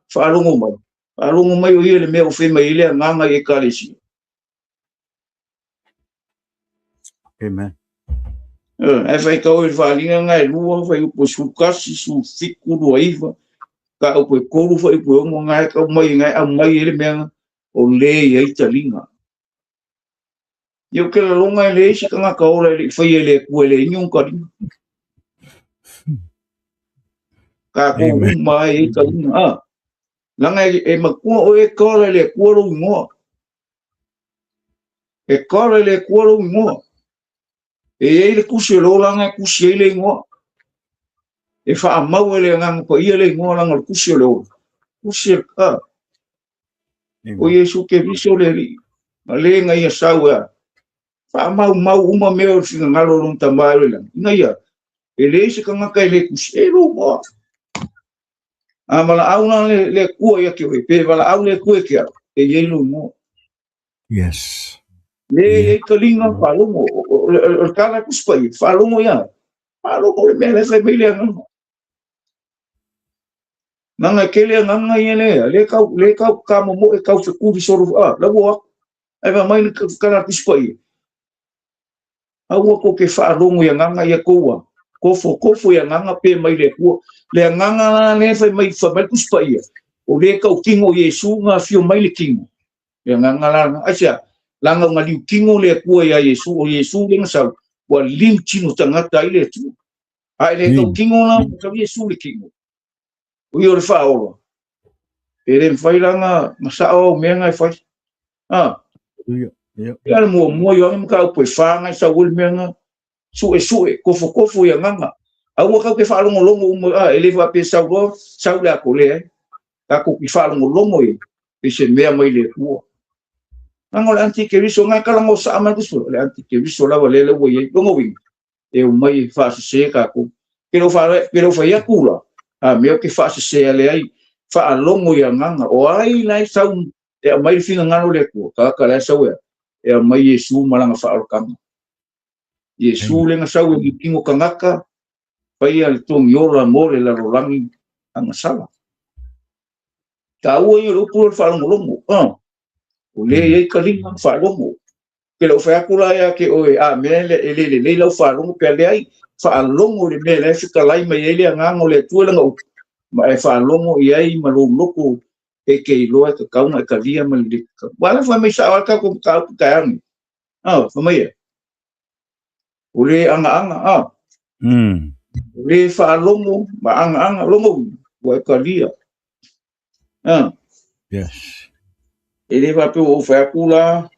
faalogo mai. Faalogo mai o ia le mea o fai mai ai le agaga i ekalesia. Amen. Ae faitau i le faaaliga na e lua, fai upu e 11, 17, 29, ka upu e 3, fai upu e 6, na e tau mai, na e aumai ai le mea na, o le i ai taliga. Ia o ke lalonga e leai se tagata ola e le i faia e le Atua e leai ni ona taliga. Tatou uma ai ai taliga. A, leaga e matua oe e kala e le Atua lou igoa. E kala e le Atua lou igoa. E i ai le tusi o le olaga e tusi ai le igoa. E faamau e le Agaga Paia le igoa leaga o le tusi o le ola. Tusi e, a. O Iesu Keriso le Alii, na le na ia sau e a. Faamaumau uma mea o le finagalo o lona Tama e o i lagi. Ina ia, e leai se tagata e le tusi, e lou igoa. A valaau la le Atua ia te oe, pe valaau le Atua ia te au, e i ai lou igoa. Yes. Le i ai taliga faalogo, o le tala e tusi paia, faalogo ia. Faalogo le mea la e fai mai le agaga. Leaga e tele agaga ia lea, le tau, le tau kamomoe, tau fekuli solo, a, la ua atu. Ae fai mai le tala a le Tusi Paia, aua tou te faalogo i agaga ia tou a, kofokofo i agaga pe mai le Atua. Le agaga la lea fai mai, fai mai le Tusi Paia, o le tau tino o Iesu na afio mai le tino. Le agaga la, aisea, leaga ua liu tino le Atua ia Iesu, o Iesu lea na sau, ua liu tino tagata ai le Atua. A e le tau tino la, ua tau Iesu le tino. O ia o le faaola. E le mafai la na sao au mea na e fai. A. Ia, ia. Ia le muamua Ioane mataupu e 4 na e sau ai le mea na suesue, kofokofo i agaga. Aua tatou te faalogologo uma, a, e le faapea sau loa, sau le ato, leai. Tatou te faalogologo i i se mea mai le Atua. Leaga o le antikeriso, na e talanoa saa mai le o le antikeriso lava lea ua i ai. Lona uiga, e omai e faasese tatou. Ke lou fai atu la, a mea ou te faasese ale ai, faalogo i agaga, o ai la e sau e aumai le finagalo o le Atua, tagata la e sau e aumai Iesu ma lana faaolataga. Iesu le na sau e tino tagata, faia le togiola mo le lalolagi agasala. Taua ia o le upu o le faalogologo, o le i ai taliga faalogo. Ke lou fai atu la ia te oe, a mea e le lelei lau faalogo pe a leai, faalogo i le mea la e fetalai mai ai le agaga o le Atua i lana upu, ma e faalogo i ai ma lou loto E ke iloa e tatau ona e talia ma le le tatau. Aua o la e fai mai sao lava le tatou mataupu i le taeao lenei. A, fai mai e, o le agaaga, a, o le faalogo ma agaaga, lona uiga, ua e talia. A. Yes. E le faapea ua ou fai atu la,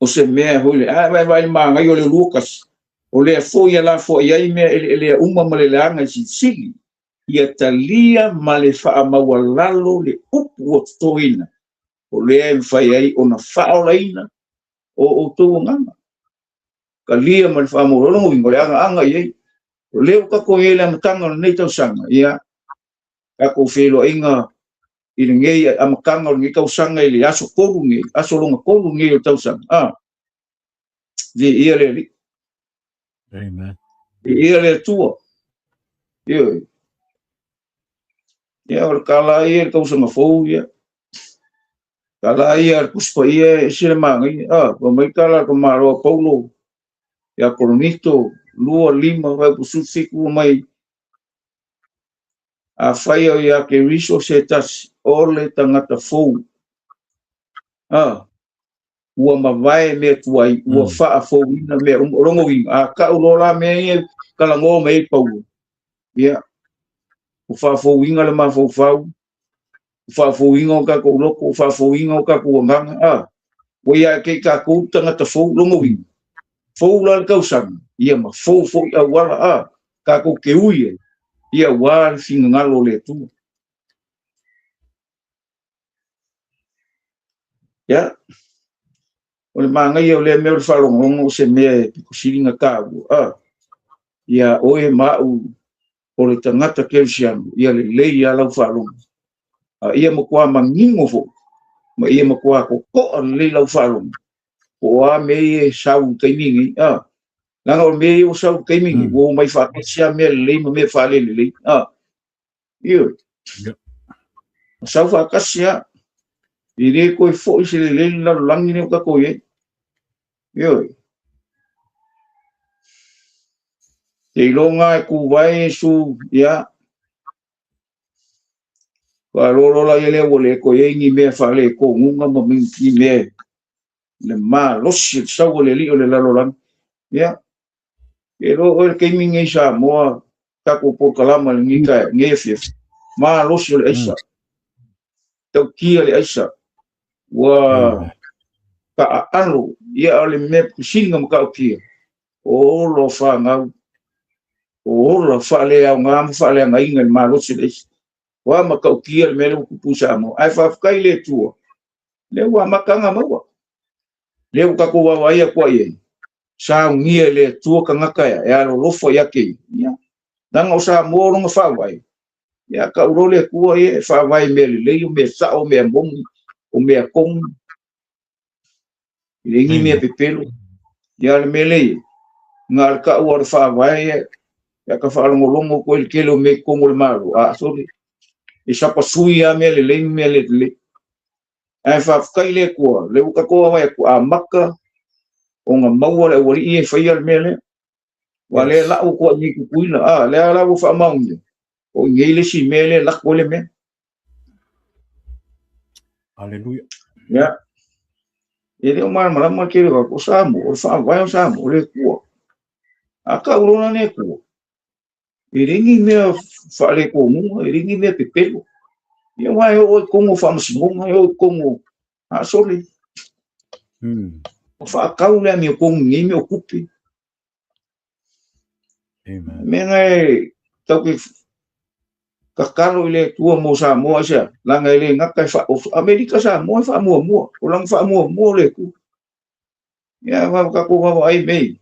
o se mea foi le, a vaai vaai le manaia o le 21, o lea foi e lafoai ai mea eleelea uma ma le leaga i silisili, ia talia ma le faamaualalo le upu ua totoina, o lea e mafai ai ona faaolaina o outou agaga. Talia ma le faamaualalo, lona uiga o le agaaga i ai. O lea ua tatou i ai i le amataga o lenei tausaga, ia, tatou feiloaiga i lenei amataga o lenei tausaga i le aso 3 nei, aso lona 3 nei o le tausaga, a, viia le Alii. Amen. Viia le Atua. Ioe. Ia, o le tala ia i le tausaga fou, ia. Tala ia a le Tusi Paia e ese le manaia. A, fai mai tala a le tamaloa a Paulo ia Korinito 2, 5, fuaiupu 17 mai, Afai o ia Keriso se tasi, o le tagata fou. A, ua mavae mea tuai, ua faafouina mea uma. O lona uiga, a tau loa la mea ia e talanoa mai ai Paulo, ia, ua faafouina le mafaufau, ua faafouina o tatou loto, ua faafouina o tatou agaga, a, ua ia te i tatou tagata fou, lona uiga, fou la le tausaga, ia ma fou foi auala, a, tatou te ui ai, ia aua le finagalo o le Atua. Ia, o le manaia o lea mea o le faalogologo o se mea e pito sili ona taua, a, ia oe ma au o le tagata kerisiano, ia lelei lava lau faalogo. A ia matua manino foi, ma ia matua totoa lelei lau faalogo, po o a mea ia e sau i le taimi lenei, a, leaga o mea ia ua sau i le taimi lenei, ua omai faatasi lava mea lelei ma mea faalelelei, a, ioe. Ua sau faatasi lava. E le toe foi se lelei le lalolagi lea ua tatou i ai. Ioe. Seiloga e tuvae Iesu, ia, faaloalo la ia lea ua le toe i ai ni mea faaletonuga ma ni mea le malosi o le sau a le alii o le lalolagi. Ia, e iloa oe le taimi lenei i Samoa, tatou polokalama i lenei taeao, lenei afiafi, malosi o le aisa, tautia le aisa, ua taaalo, ia o le mea sili ona matautia, o ola o fanau, o ola faaleaoga ma faaleagaina i le malosi o le aisa. Ua matautia le mea lea ua tupu i Samoa. Ae faafetai i le Atua, lea ua amata ona maua. Lea ua tatou vaavaai atu ai i ai, saunia e le Atua tagata e alolofa ia te ia. Ia, leaga o Samoa o lona faavae, ia tau loa le Atua ia e faavae i mea lelei, o mea sao, o mea moni, o mea tonu, e leai ni mea pepelo. Ia le mea lea i ai, na o le tau lava o le faavae ia, ia ka faalogologo atu ai i le tele o mea i totonu o le Malo, a sole, e sapasui lava mea lelei ma mea le lelei. Ae faafetai i le Atua, lea ua tatou vaavaai atu, amata ona maua le aualii ia e faia le mea lea. Aua lea lau atu ai nei Tutuila, a, lea la ua faamaonia, o i nei le isi mea lea e lako ai le mea. Aleluia. Ia. E le o malamalama le tele o o Samoa, o le faavae o Samoa, o le Atua. A tau loa la le Atua, e leai ni mea faaletonuga, e leai ni mea pepelo. Ia aua e oo i totonu o faamasinoga, e oo i totonu o a sole. O faatau le amiotonu i nei mea o tupe. Amen. Mea na e tau ke tatalo i le Atua mo Samoa aisea, leaga e le gata e fa, o Amerika Samoa e faamuamua, o lana faamuamua o le Atua. Ia va tatou vaavaai mei,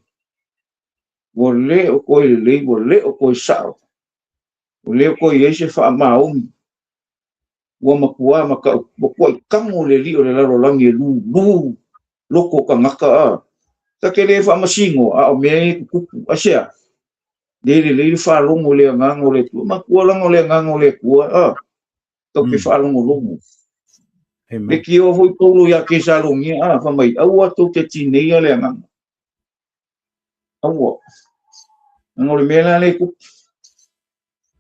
ua le o toe lelei, ua le o toe sao, ua le o toe i ai se faamaoni, ua matua matau, ua tuai tago le alii o le lalolagi e lulu loko o tagata a. Ta te le faamasino, a o mea e tutupu. Aisea? Le lelei le faalogo i le agaga o le Atua. Matua leaga o le agaga o le Atua, a, tau te faalogologo. Amen. Le tioa foi Paulo ia Tesalonia, a, fai mai, aua tou te tineia le agaga. Aua. Leaga o le mea la lea e tupu.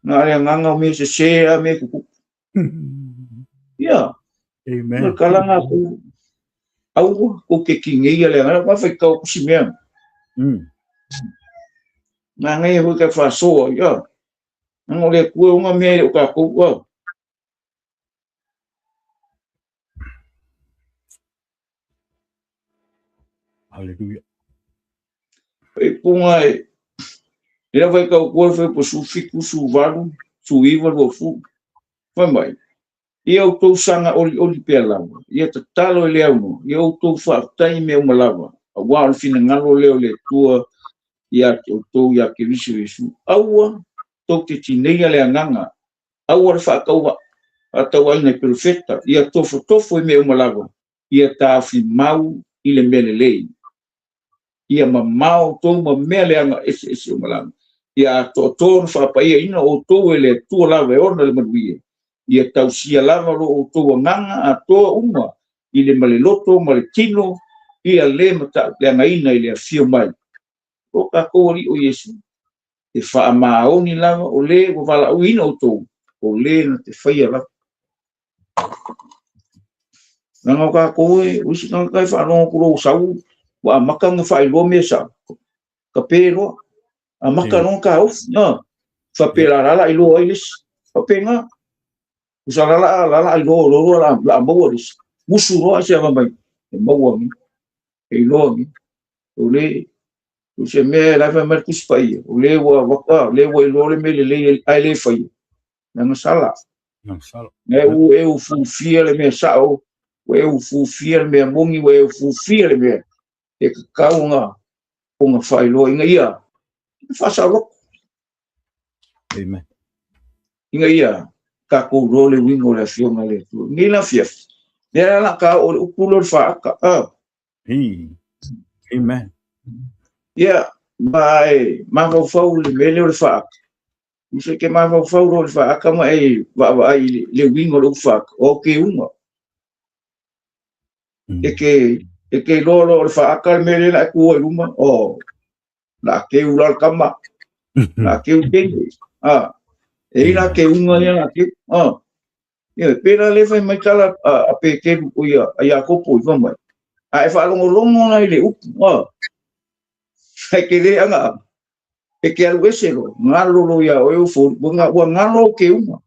Na o le agaga o mea sese a mea e tutupu. Ia. Amen. Kala nga ku aua ko ke kingeia le ngana wa fai kau kusi mea. Nga ngai hui ka whasoa, ia. Nga le kue unga mea o ka kou, au. Hallelujah. E punga e, le whai kau kue whai po su fiku, su valu, su iwa, lua fu. Whai mai. Ia o tau sanga oli oli pea lava. Ia tatalo e le auno. Ia o tau whaatai mea umalawa. A wā o le finangalo leo le tua ia te o tau ia ke riso Iesu. Aua tau te tineia le anganga. Aua le whaakaua atau aina i perofeta. Ia tofo tofo i mea umalawa. Ia tāwhi mau i le mele lei. Ia mamao tau ma mea le anga ese ese umalanga. Ia atoa na whaapaia ina o tau e le tua lawa e ona le manuia. Ia tausia lava lo o tau anganga atoa uma i le maleloto ma le tino ia le mata le angaina i le afio mai. O kākou ali o Iesu. E whaamaoni lava o le ua valauina o tau o le na te whaia lava. Nanga o kākou e uisi kanga kai whaalongo kuro o sau wa a maka nga whaeloa mea sa. Ka pēroa. A maka no ka ofi. No. Whapera lala i loa i lesi. Whapenga. Usa lala lala i loa loa la la maua lesi. Musu roa se ava mai. E maua mi. E loa mi. O le o se mea la fa mai kusi pai. O le ua waka, le ua i loa le mele le ai le whai. Nanga sala. Nanga sala. Ne u e u fufia le mea sao. O e u fufia le mea mongi. O e u fufia le mea. E kakau nga o nga whailoa inga ia. Whasa loko. Amen. Inga ia, ka kou roa le winga o le afioga le Atua. Nei la fiafi. Lea la ka o le upu lo le whaaka. Amen. Ia, ma e mafaufau le mele o le whaaka. Use ke mafaufau lo le whaaka ma e waa i le winga o le upu whaaka. O ke unga. E ke loa lo le whaaka le mele la e kua i luma. O, la ke ula le kama. La ke u tenge. E ila ke unga ia la ke. Ia, pera le whai mai tala a Peteru o ia, a Iakopo i whamai. A e whaalongolongo na i le upu. Hei ke le anga. E ke alu ese lo. Ngalo lo ia o e ufo. Ua ngalo ke unga.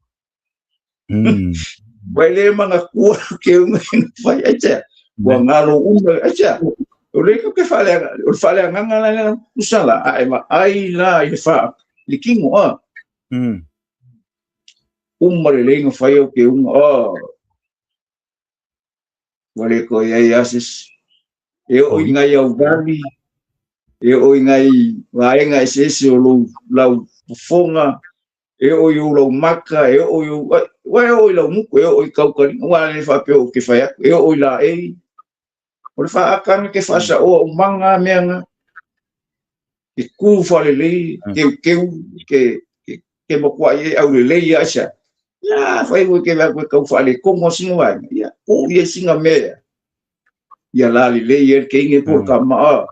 Wai le manga kua ke unga ina whai aitea. Ua ngalo unga aitea. O le ke whale, o le whale anganga la la usala a e ma ai la i le wha le kingo a. Uma le lenga whai o ke unga a. Wale ko ia asis. E o i ngai au vali, e o i ngai vaenga e se ese o lau lau fofonga, e o i o lau maka, e o i o wa e o i lau muku, e o i kaukari, wa le whapeo o ke whai aku, e o i la e. O le whaakanga ke whaasa oa o manga meanga, ke kū whare lei, ke keu, ke makua i e au le lei aisa. Ia, whai ue ke wea koe kau whale kongo singa waenga. Ia, ko ia singa mea. Ia la le lei e ke inge por ka maa.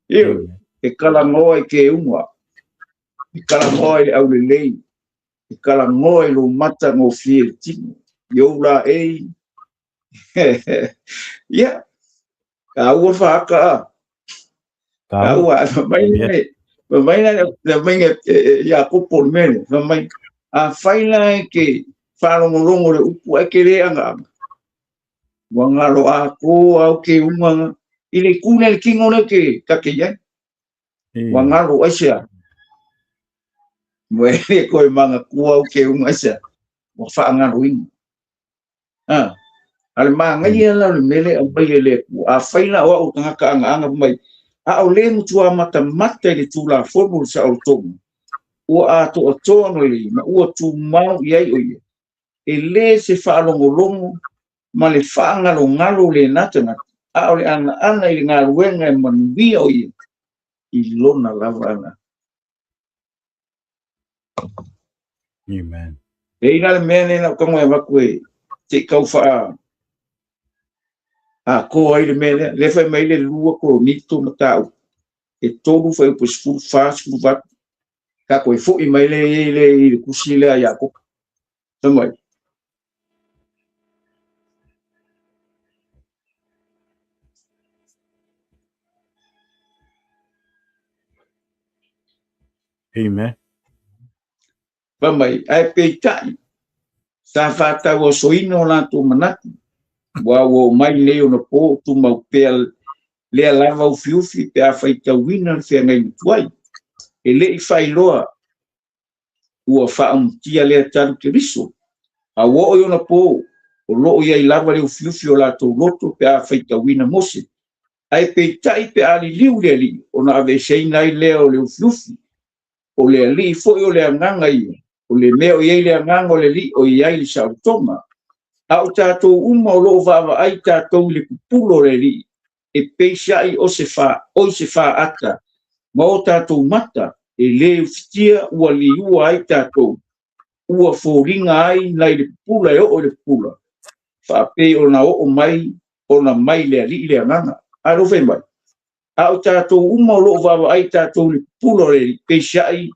Ia, e kalangoa i ke unga. E kalangoa i le au le lei. E kalangoa i lo mata ngō fie le tino. I la e. Ia, ka ua whaaka a. Ka ua, mai nei, mai nei, mai nei, ia kopo le mele, mai, a whaila e ke whalongolongo le upu e ke le anga. Ua ngalo a ko au ke unga, i le kune le kingo le ke kake iai. Ua ngalo aisea. Mua e koe manga kua au ke unga aisea. Ua whaangalo inga. Ale maangai la le mele au mai le ku a faila o au tangata anga anga mai a o le mutua mata mata le tula fono sa o tomu ua a to atoa no le ma ua tu mau i ai o ia e le se whaalongolongo ma le whaangalo ngalo le nata a o le ana ana i ngā ruenga e manuia o ia i lona lava ana. Amen. E ina le mea nei lau kango e waku e te kau wha a ko ai le mea lea, le whai mai le lua ko nito ma tāu. E tolu whai upo sifuru wha sifuru watu. Ka koe fo i mai le le i le kusi lea Iakopo. Fai mai. Amen. Fai mai, ae peitai, sa faatauasoina o latou manatu, ua ua oo mai nei ona po, tumau pea lea lava ufiufi pe a faitauina le feagaiga tuai. E le i faailoa ua faaumutia lea talu Keriso, a ua oo i ona po, o lo o i ai lava le ufiufi o latou loto pe a faitauina Mose. Ae peitai pe a liliu le Alii, ona aveeseina ai lea o le ufiufi. O le Alii foi o le agaga ia, o le mea o i ai le agaga o le Alii, o i ai le saolotoga. A o tatou uma o lo o vaavaai tatou i le pupulo o le Alii, e peiseai o se faata ma o tatou mata, e lē ufitia ua liua ai tatou, ua foliga ai nai le pupula e oo i le pupula, faapei ona oo mai ona mai le Alii le agaga. A lou fai mai, a o tatou uma o lo o vaavaai tatou i le pupula o le Alii, peiseai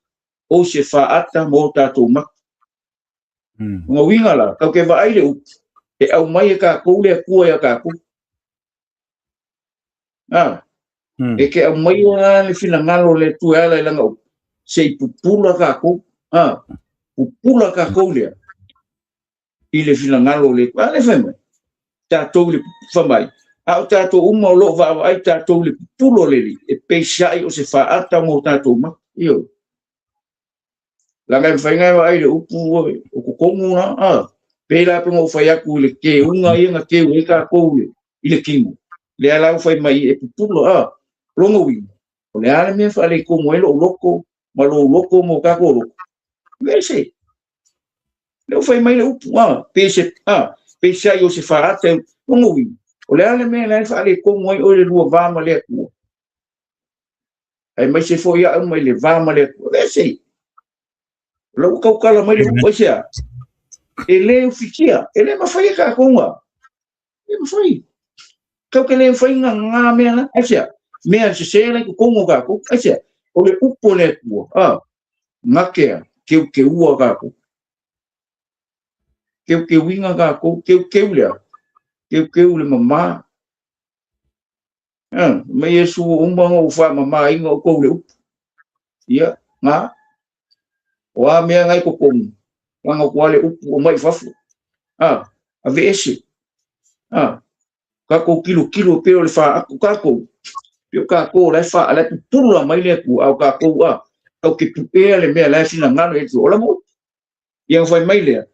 o se faata ma o tatou mata. Ona uiga la, tau ke vaai le upu, e aumai e tatou le Atua ia tatou. E ke aumai la le finagalo o le Atua e ala i lana upu, se i pupula tatou. Pupula tatou lea i le finagalo o le Atua. A le fai mai, tatou le fai mai, a o tatou uma o lo o vaavaai tatou le pupulo o le Alii, e peiseai o se faata mo tatou mata. Io. Laga e mafai ona e vaai le upu o totonu la, pe la pe na ou fai atu i le teuga ia na teu ai tatou i le tino. Lea la ua fai mai e pupulo, lona uiga, o le a le mea faaletonu ai lou loto ma lou loto ma o tatou loto. Vese. Lea ua fai mai le upu, peiseai o se faata, lona uiga, o le a le mea la e faaletonu ai oe le lua va ma le Atua. Ae mai se foi au mai le va ma le Atua. Vese. Lau tautala mai le upu aisea. E le ufitia, e le mafai e tatou nga. E mafai. Tau ke le mafai nga ngā mea la, aisea. Mea se se lai totonu o tatou, aisea. O le upu o le Atua, ngakea, keukeua tatou. Keukeuinga tatou, keukeu lea. Keukeu le mamā. Mai Iesu uma nga u faamamāina outou le upu. Ia, nga. O a mea ngai totonu, laga atu lava le upu o mai i fafo. Aveese. Tatou tilotilo pei o le faatu tatou. Pei o tatou o la e pupula mai le Atua, a o tatou tau te puea le mea la e finagalo e Atua. O lana upu. Ia na fai mai lea,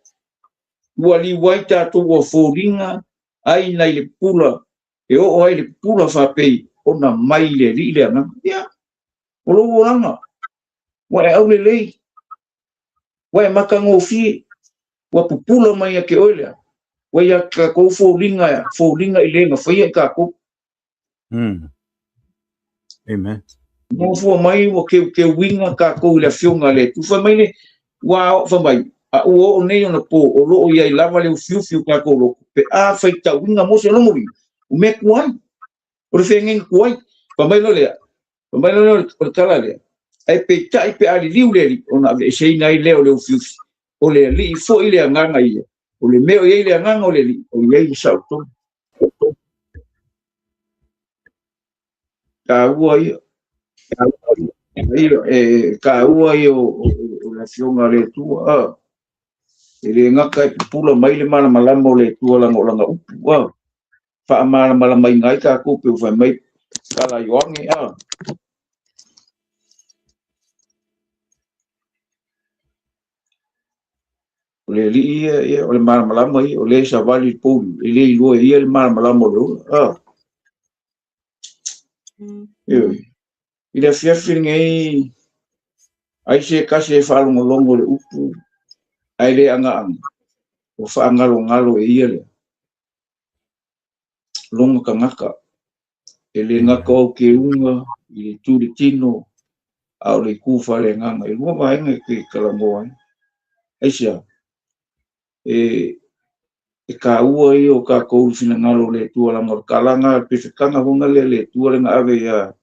ua liu ai tatou ua foliga ai nai le pupula, e oo ai le pupula faapei ona mai le Alii le agaga. Ia, o lou olaga, ua e aulelei, ua e matagofie, ua pupula mai ia te oe lea, ua ia tatou foliga, foliga i le gafaia i tatou. Amen. Mafua mai ua keukeuina tatou i le afioga a le Atua. Fai mai le, ua fai mai, a ua oo nei ona po, o lo o i ai lava le ufiufi o tatou loto, pe a faitauina Mose lona uiga, o mea tuai, o le feagaiga tuai. Fai mai loa lea, fai mai loa lea o le tala lea, ae peitai pe a liliu le Alii, ona aveeseina ai lea o le ufiufi. O le Alii foi le agaga ia, o le mea o i ai le agaga o le Alii, o i ai le saolotoga. Taua ia. E taua ia o le afioga a le Atua. E le gata e pupula mai le malamalama o le Atua laga o lana upu. Faamalamalamaina ai tatou pe ua fai mai tala Ioane. O le Alii ia, o le malamalama ia, o le savali i le pouli, e le iloa e ia le malamalama o le ola. I le afiafi lenei, ai se tasi e faalogologo le upu, ae le agaaga, ua faagalogalo e ia lea. Longa tagata, e le gata o au keuga, i le itu le tino, a o le itu faaleagaga. E lua vaega e te talanoa ai. Aisea, e taua ia o tatou i finagalo o le Atua laga o le kalaga le pesetaga fona lea le Atua le na ave ia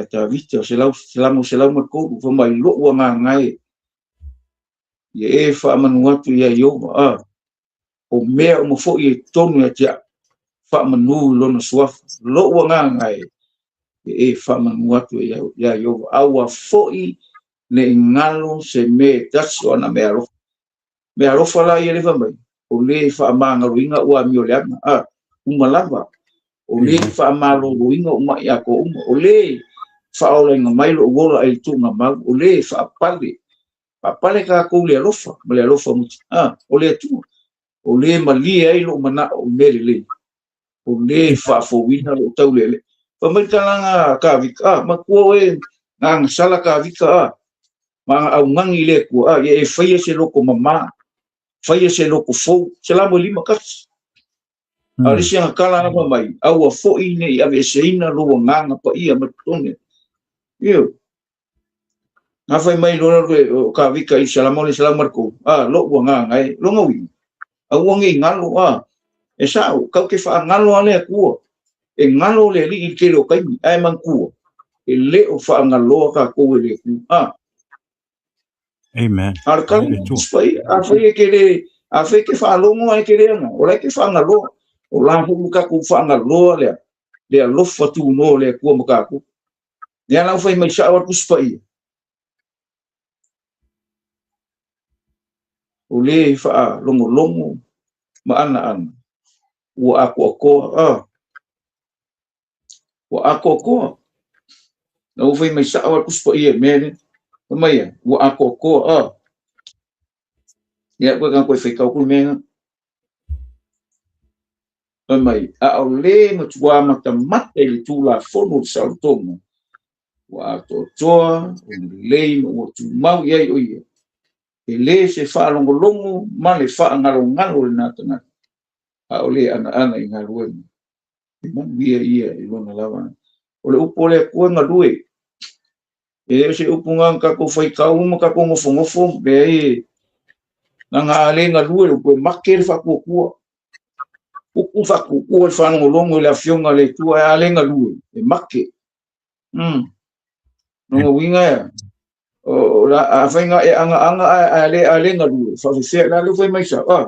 Tavita, o 103, fai mai lou agaga e. Ia e faamanu atu ia Ieova, a o mea uma foi e tonu ia te au, faamanu i lona suafa. Lou agaga e, ia e faamanu atu ia Ieova, aua foi ne i galo se mea e tasi o ana mea alofa. Mea alofa la ia le fai mai, o le faamagaloina ua amio leaga, a uma lava, o le faamaloloina o mai atoa uma, o le faaolaina mai lou ola ai le tuugamau, o le faapale, faapale tatou le alofa, ma le alofa muti, a o le Atua, o le malie ai lou manao i mea lelei, o le faafouina lou taulele. Fai mai le talaga Kavika, a matua oe gagasala Kavika, a ma aga augani i le Atua, a ia e faia se loko mamā, faia se loko fou, 151. A o le isi agatala lava mai, aua foi ne i aveeseina lou agaga paia ma totonu. Io. Na fai mai loa le o Kavika i 103, a lou agaga e, lona uiga, aua ne i galo, a e sao, kau te faagalo a le Atua, e galo le alii i le tele o taimi, ae manatua, e le o faagaloa tatou e le Atua. A. Amen. A o le tala, fai, a fai e ke le, a fai ke faalogo ae ke le aga, o la e ke faagaloa, o la foi ua tatou faagaloa lea, le alofa tunoa o le Atua ma tatou. Ia la ua fai mai sao atu Tusi Paia, o le faalogologo ma anaana ua atoatoa, a ua atoatoa. Na ua fai mai sao atu Tusi Paia i mea lea. Fai mai ia, ua atoatoa, a. Ia, koe ka koe whaitau ku mea nga. Fai mai, a o le matua matamata i le Tulafono o le saolotoga, ua atoatoa, ua lelei ma ua tumau i ai o ia. E le se faalogologo ma le faagalogalo lena tagata, a o le anaana i galuega. E manuia ia i lona lava. O le upu o le Atua e galue. E le o se upu na tatou faitau ma tatou nofonofo, leai, na na a le galue le upu e make le faatuatua. Upu faatuatua le faalogologo i le afioga a le Atua, ae a le galue, e make. Lona uiga ea, o la, afai na e agaaga ae le a le galue, faafefea la le fai mai sao, a,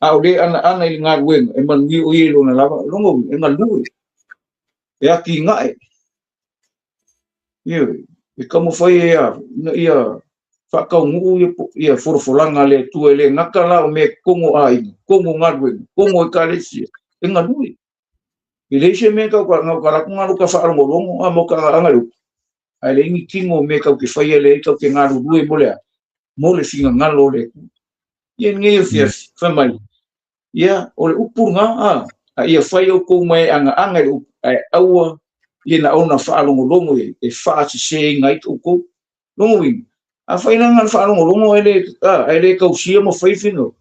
a o le anaana i le galuega, e manuia o ia i lona lava, lona uiga, e galue, e atinae. Ioe, e taumafai e a, ina ia faataunuu ia, ia folafolaga a le Atua, e le gata la o mea e togo aiga, togo galuega, togo ekalesia, e galue. E leai se mea tau ka, ka laku ngalo ka faalogologo a mo ka agaaga le upu, ae leai ni tino o mea tau te faia leai tau te galulue mo le a, mo le finagalo o le Atua. Ia lenei afiafi, fai mai, ia, o le upu lena, a, a ia fai outou mai e agaaga i le upu, ae aua ia na ona faalogologo i ai, e faaseseina ai outou. Lona uiga, afai la na o le faalogologo ae le, a, ae le tausia ma fai finagalo,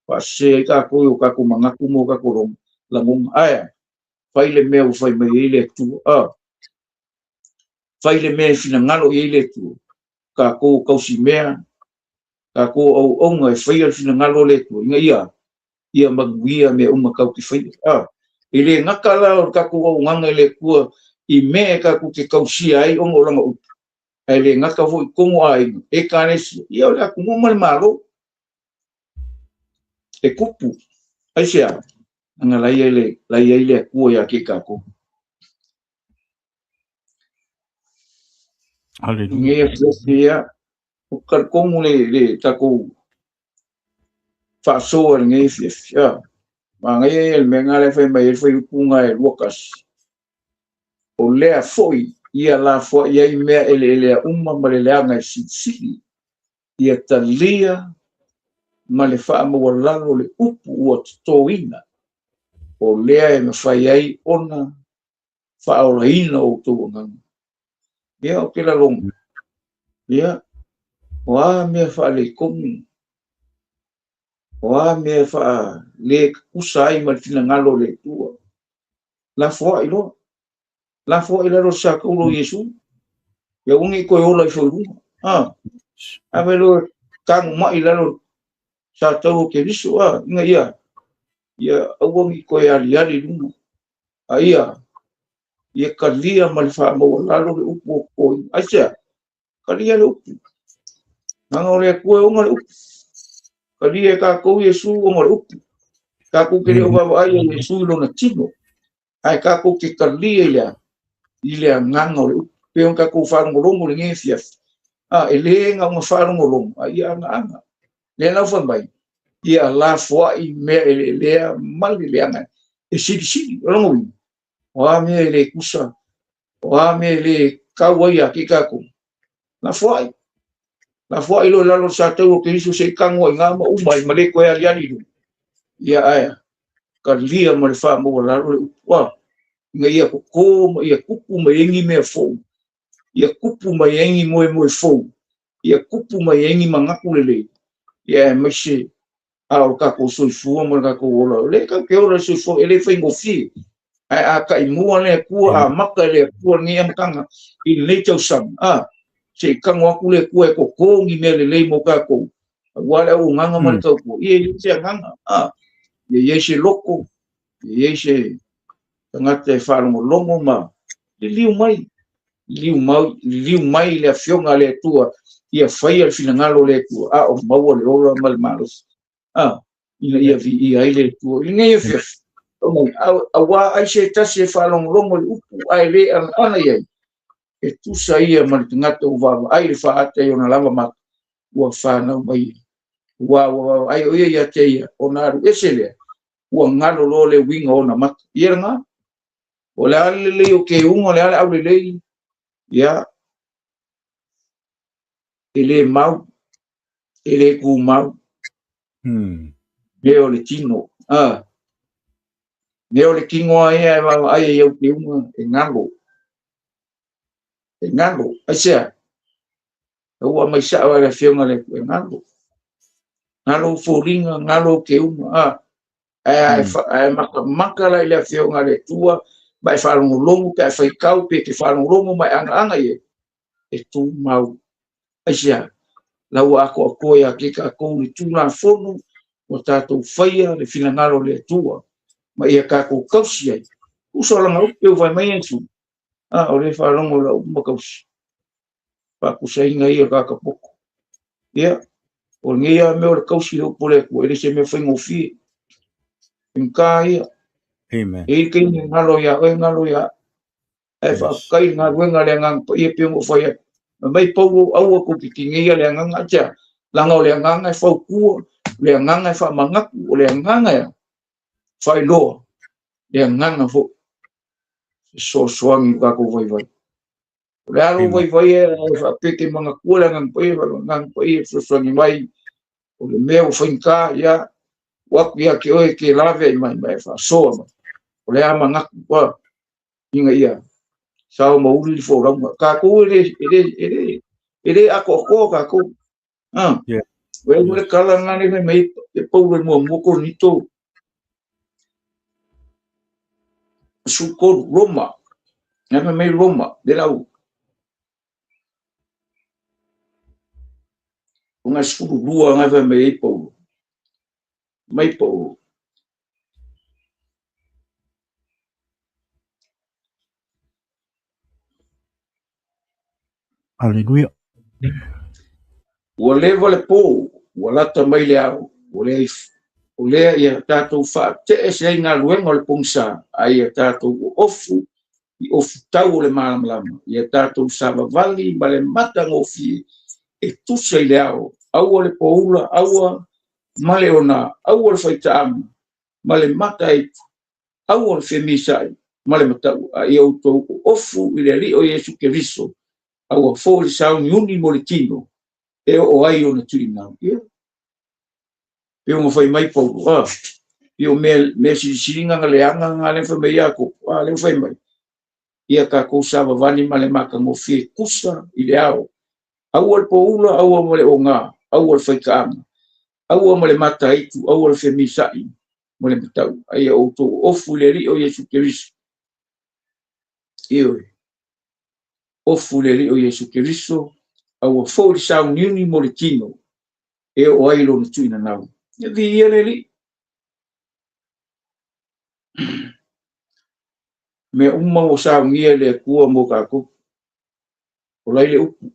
faasese ai tatou i o tatou manatu ma o tatou lagona. Ae a, fai le mea ua fai mai ai le Atua, a, fai le mea e finagalo i ai le Atua, tatou tausi mea, tatou auauna e faia le finagalo o le Atua, ina ia, ia manuia mea uma tatou te faia. A, e le gata la o le tatou auaunaga i le Atua i mea e tatou te tausia ai ona o lana upu, ae le gata foi i tonu aiga, ekalesia, ia o le atunuu ma le Malo. E tupu, aisea? Leaga la i ai le, la i ai le Atua ia te tatou. Haleluia. Nei afiafi ia, o talitonu le, le tatou faasoa i lenei afiafi. A, manaia ia le mea na le fai mai ai le fuaiupu e 21. O lea foi ia lafoai ai mea eleelea uma ma le leaga e silisili, ia talia ma le faamaualalo le upu ua totoina, o lea e mafai ai ona faaolaina outou agaga. Ia, o ke lalona. Ia, o a mea faaletonu, o a mea faale tutusa ai ma le finagalo o le Atua, lafoai loa. Lafoai i lalo o le sataulo o Iesu. Ia aua ne i toe ola ifo i luga. A, ave loa tago mai i lalo o le sataulo o Keriso, a, ina ia, ia aua ne i toe aliali i luga. A ia, ia talia ma le faamaualalo le upu o totoina. Aisea? Talia le upu. Aga o le Atua e ona le upu. Kalia e tatou Iesu ona o le upu. Tatou te le o vaavaai iā Iesu i lona tino, ae tatou te talia i le a? I le agaga o le upu. Pei ona tatou faalogologo i lenei afiafi, a, e le na ona faalogologo, a ia agaaga. Lea la ua fai mai, ia lafoai mea eleelea ma le leaga e silisili. O lona uiga, o a mea e le tusa, o a mea e le tau ai ia te tatou, lafoai. Lafoai loa i lalo o le sataua o Keriso se i tanu ai i ina ma uma ai ma le toe aliali i luga. Ia ae talia ma le faamaualalo le upu, a, ina ia toto ma ia tupu mai ai ni mea fou, ia tupu mai ai ni moemoe fou, ia tupu mai ai ni manatu lelei, ia aemaise a o le tatou soifua ma le tatou ola. O lea tatou te ola i le soifua, e le faigofie. Ae a taimua le Atua, amata e le Atua lenei amataga i lenei tausaga, a, se i tago atu le Atua e toto ni mea lelei mo tatou, aua le auaunaga ma le tautua. Ia i ai se agaga, a, ia i ai se loto, ia i ai se tagata e faalogologo ma liliu mai, liliu mai, liliu mai i le Afioga a le Atua, ia faia le finagalo o le Atua, a o maua le ola ma le malosi, a, ina ia viia ai le Atua. I lenei afiafi, auā ai se tasi e faalogologo i le upu ae le agaga i ai, e tusa ia ma le tagata ua vaavaai i le faaata i ona lava mata ua fanau mai ai. Aua ua vaavaai o ia ia te ia, ona alu ese lea, ua galo loa le uiga o ona mata. Ia lena, o le a le lelei o keuga, o le a le aulelei, ia, e le mau, e le tumau, mea o le tino. A, mea o le tino a ia e vaavaai ai au keuga, e galo. E galo. Aisea? Ua aumai sao e le Afioga le Atua, e galo. Galo foliga, galo keuga. A, ae matamata la i le Afioga a le Atua, ma e faalogologo pe a e faitau, pe te faalogologo ma e agaaga i ai, e tumau. Aisea? La ua atoatoa ia te tatou le Tulafono ua tatou faia le finagalo o le Atua, ma ia tatou tausi ai. Uso langa upu pe ua fai mai Iesu, a, o le faalogo i lau upu ma tausi. Faatusaina ia o tagata poto. Ia, o lenei lava mea o le tausi i le upu o le Atua, e le se mea faigofie. Faigata ia. Amen. E i ai le taimi e galo ia oe, galo ia au. Ae faafetai i le galuega a le Agaga Paia pei ona ou fai atu. Fai mai Paulo, aua tou te tineia le Agaga, aisea? Leaga o le Agaga e fautua, o le Agaga e faamanatu, o le Agaga e faailoa, le Agaga foi e fesoasoani i lo tatou vaivai. O le a lou vaivai e faapea te manatua le Agaga Paia, le Agaga Paia e fesoasoani mai, o le mea ua faigata, ia, ua atu ia te oe e te laveai mai ma e faasoa mai. O le a manatu, ua, ina ia sao ma uli le folauga. Tatou e le, e le, e le, e le atoatoa tatou. Ah, Yeah. Ua le tala lena le fai mai e Paulo i muamua Korinito 13, Roma. Ngai fai mai Roma, le lau. O ngai 12 ngai fai mai ai Paulo. Mai Paulo. Haleluia. Ua leva le po, ua lata mai le ao, o lea, o lea ia tatou faate'e ese ai galuega o le pogisa, a ia tatou ofu i ofutau o le malamalama, ia tatou savavali ma le matagofie e tusa i le ao, aua le poula, aua ma le ona, aua le faitaaga ma le mataitu, aua le femisa'i ma le matau, a ia outou ofu i le Alii o Iesu Keriso, aua foi le sauniuni mo le tino e oo ai ona tuinau. Ia, pe ona fai mai Paulo, a, ia o mea, mea silisili na leaga na lea fai mai Iakopo, a, lea fai mai, ia tatou savavali ma le matagofie tusa i le ao, aua le poula, aua ma le oga, aua le faitaaga, aua ma le mataitu, aua le femisa'i ma le matau, a ia outou ofu i le Alii o Iesu Keriso. Ioe, ofu i le Alii o Iesu Keriso, aua foi le sauniuni mo le tino e oo ai lona tuinanau. Ia viia le Alii. Mea uma ua saunia e le Atua mo tatou. O lai le upu.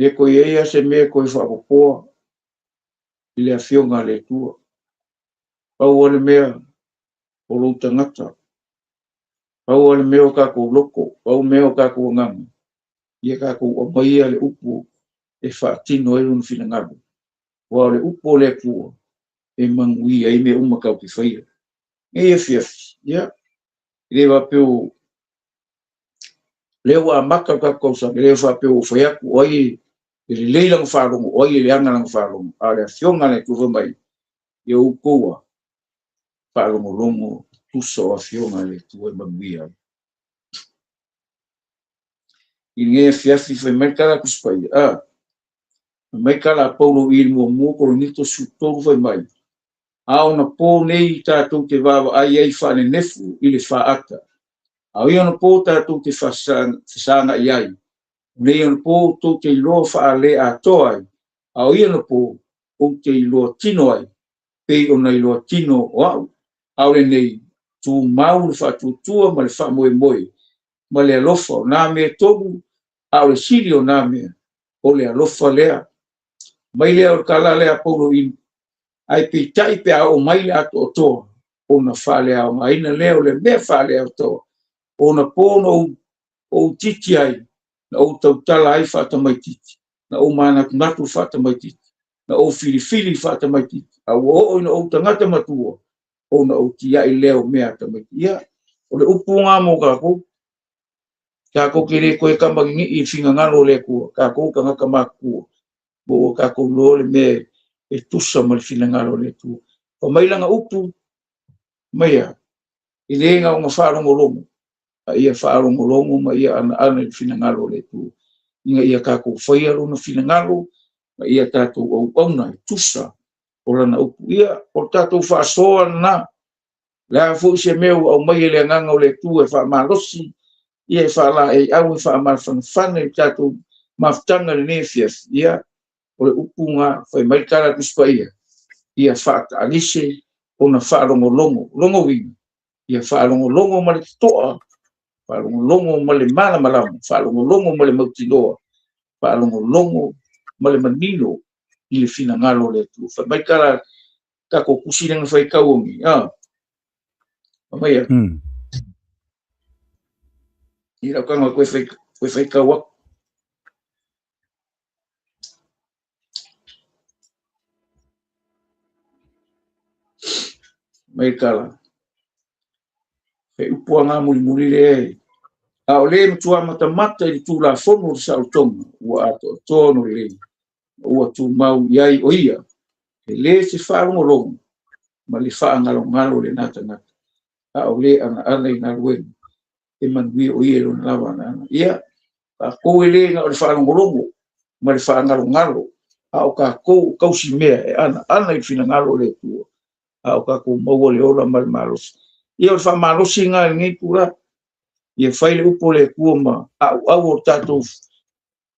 Le toe i ai lava se mea e toe faapopoa i le Afioga a le Atua. Pau lava le mea o lou tagata, pau lava le mea o tatou loto, pau le mea o tatou agaga, ia tatou aumaia le upu e faatino ai lona finagalo. Aua o le upu a le Atua e manuia ai mea uma tatou te faia. Nei afiafi, ia, e le faapea o lea ua amata le tatou tausaga, e le faapea ua ou fai atu o ai e lelei lana faalogo, o ai e leaga lana faalogo. A o le Afioga a le Atua fai mai, ia outou a faalogologo tusa o Afioga a le Atua e manuia ai. I lenei afiafi fai mai le tala a Tusi Paia, a, fai mai tala a Paulo i le muamua Korinito 13 fai mai, a ona po nei tatou te vaavaai ai faanenefu i le faata, a o ia ona po tatou te fesagai ai, o nei ona po tou te iloa faale-atoa ai, a o ia ona po ou te iloa tino ai, pei ona iloa tino o au. A o lenei, tumau le faatuatua ma le faamoemoe ma le alofa, o nā mea e tolu, a o le sili o nā mea, o le alofa lea. Mai lea o le tala lea a Paulo i ae peitai pe a oo mai le atoatoa, ona faaleaogaina lea o le mea faaleatoa, ona po na ou titi ai, na ou tautala ai faatamaitiiti, na ou manatunatu faatamaitiiti, na ou filifili faatamaitiiti, a ua oo ina ou tagata matua, ona ou tiai lea o mea a tamaiti. Ia, o le upu lena mo tatou. Tatou te le toe tamaninii i le finagalo o le Atua, tatou tagata matutua, ma ua tatou iloa le mea e tusa ma le finagalo o le Atua. Fai mai lana upu, mai a, e le na ona faalogologo, a ia faalogologo ma ia anaana i le finagalo o le Atua, ina ia tatou faia lona finagalo, ma ia tatou auauna e tusa o lana upu. Ia, o le tatou faasoa lena, le a foi se mea ua aumai e le Agaga o le Atua e faamalosi, ia e faalaeiau, e faamafanafana i le tatou mafutaga i lenei afiafi, ia, o le upu na fai mai le tala a le Tusi Paia, ia faataalise ona faalogologo. Lona uiga, ia faalogologo ma le totoa, faalogologo ma le malamalama, faalogologo ma le mautinoa, faalogologo ma le manino i le finagalo o le Atua. Fai mai tala tatou tusi lea na faitau nei, a fai mai a i lau taga koe fai koe faitau aku. Mai tala. He upu a ngā mulimuli lea e. A o le matua matamata i le Tulafono o le saolotoga, ua atoatoa ona lelei, ma ua tumau i ai o ia, e le se faalogologo ma le faagalogalo lena tagata, a o le anaana i galuega, e manuia o ia i lona lava anaana. Ia, tatou e le na o le faalogologo ma le faagalogalo, a o tatou o tausimea e anaana i le finagalo o le Atua, a o tatou maua le ola ma le malosi. Ia, o le faamalosi lena i lenei itula, ia fai le upu a le Atua ma auau o le tatou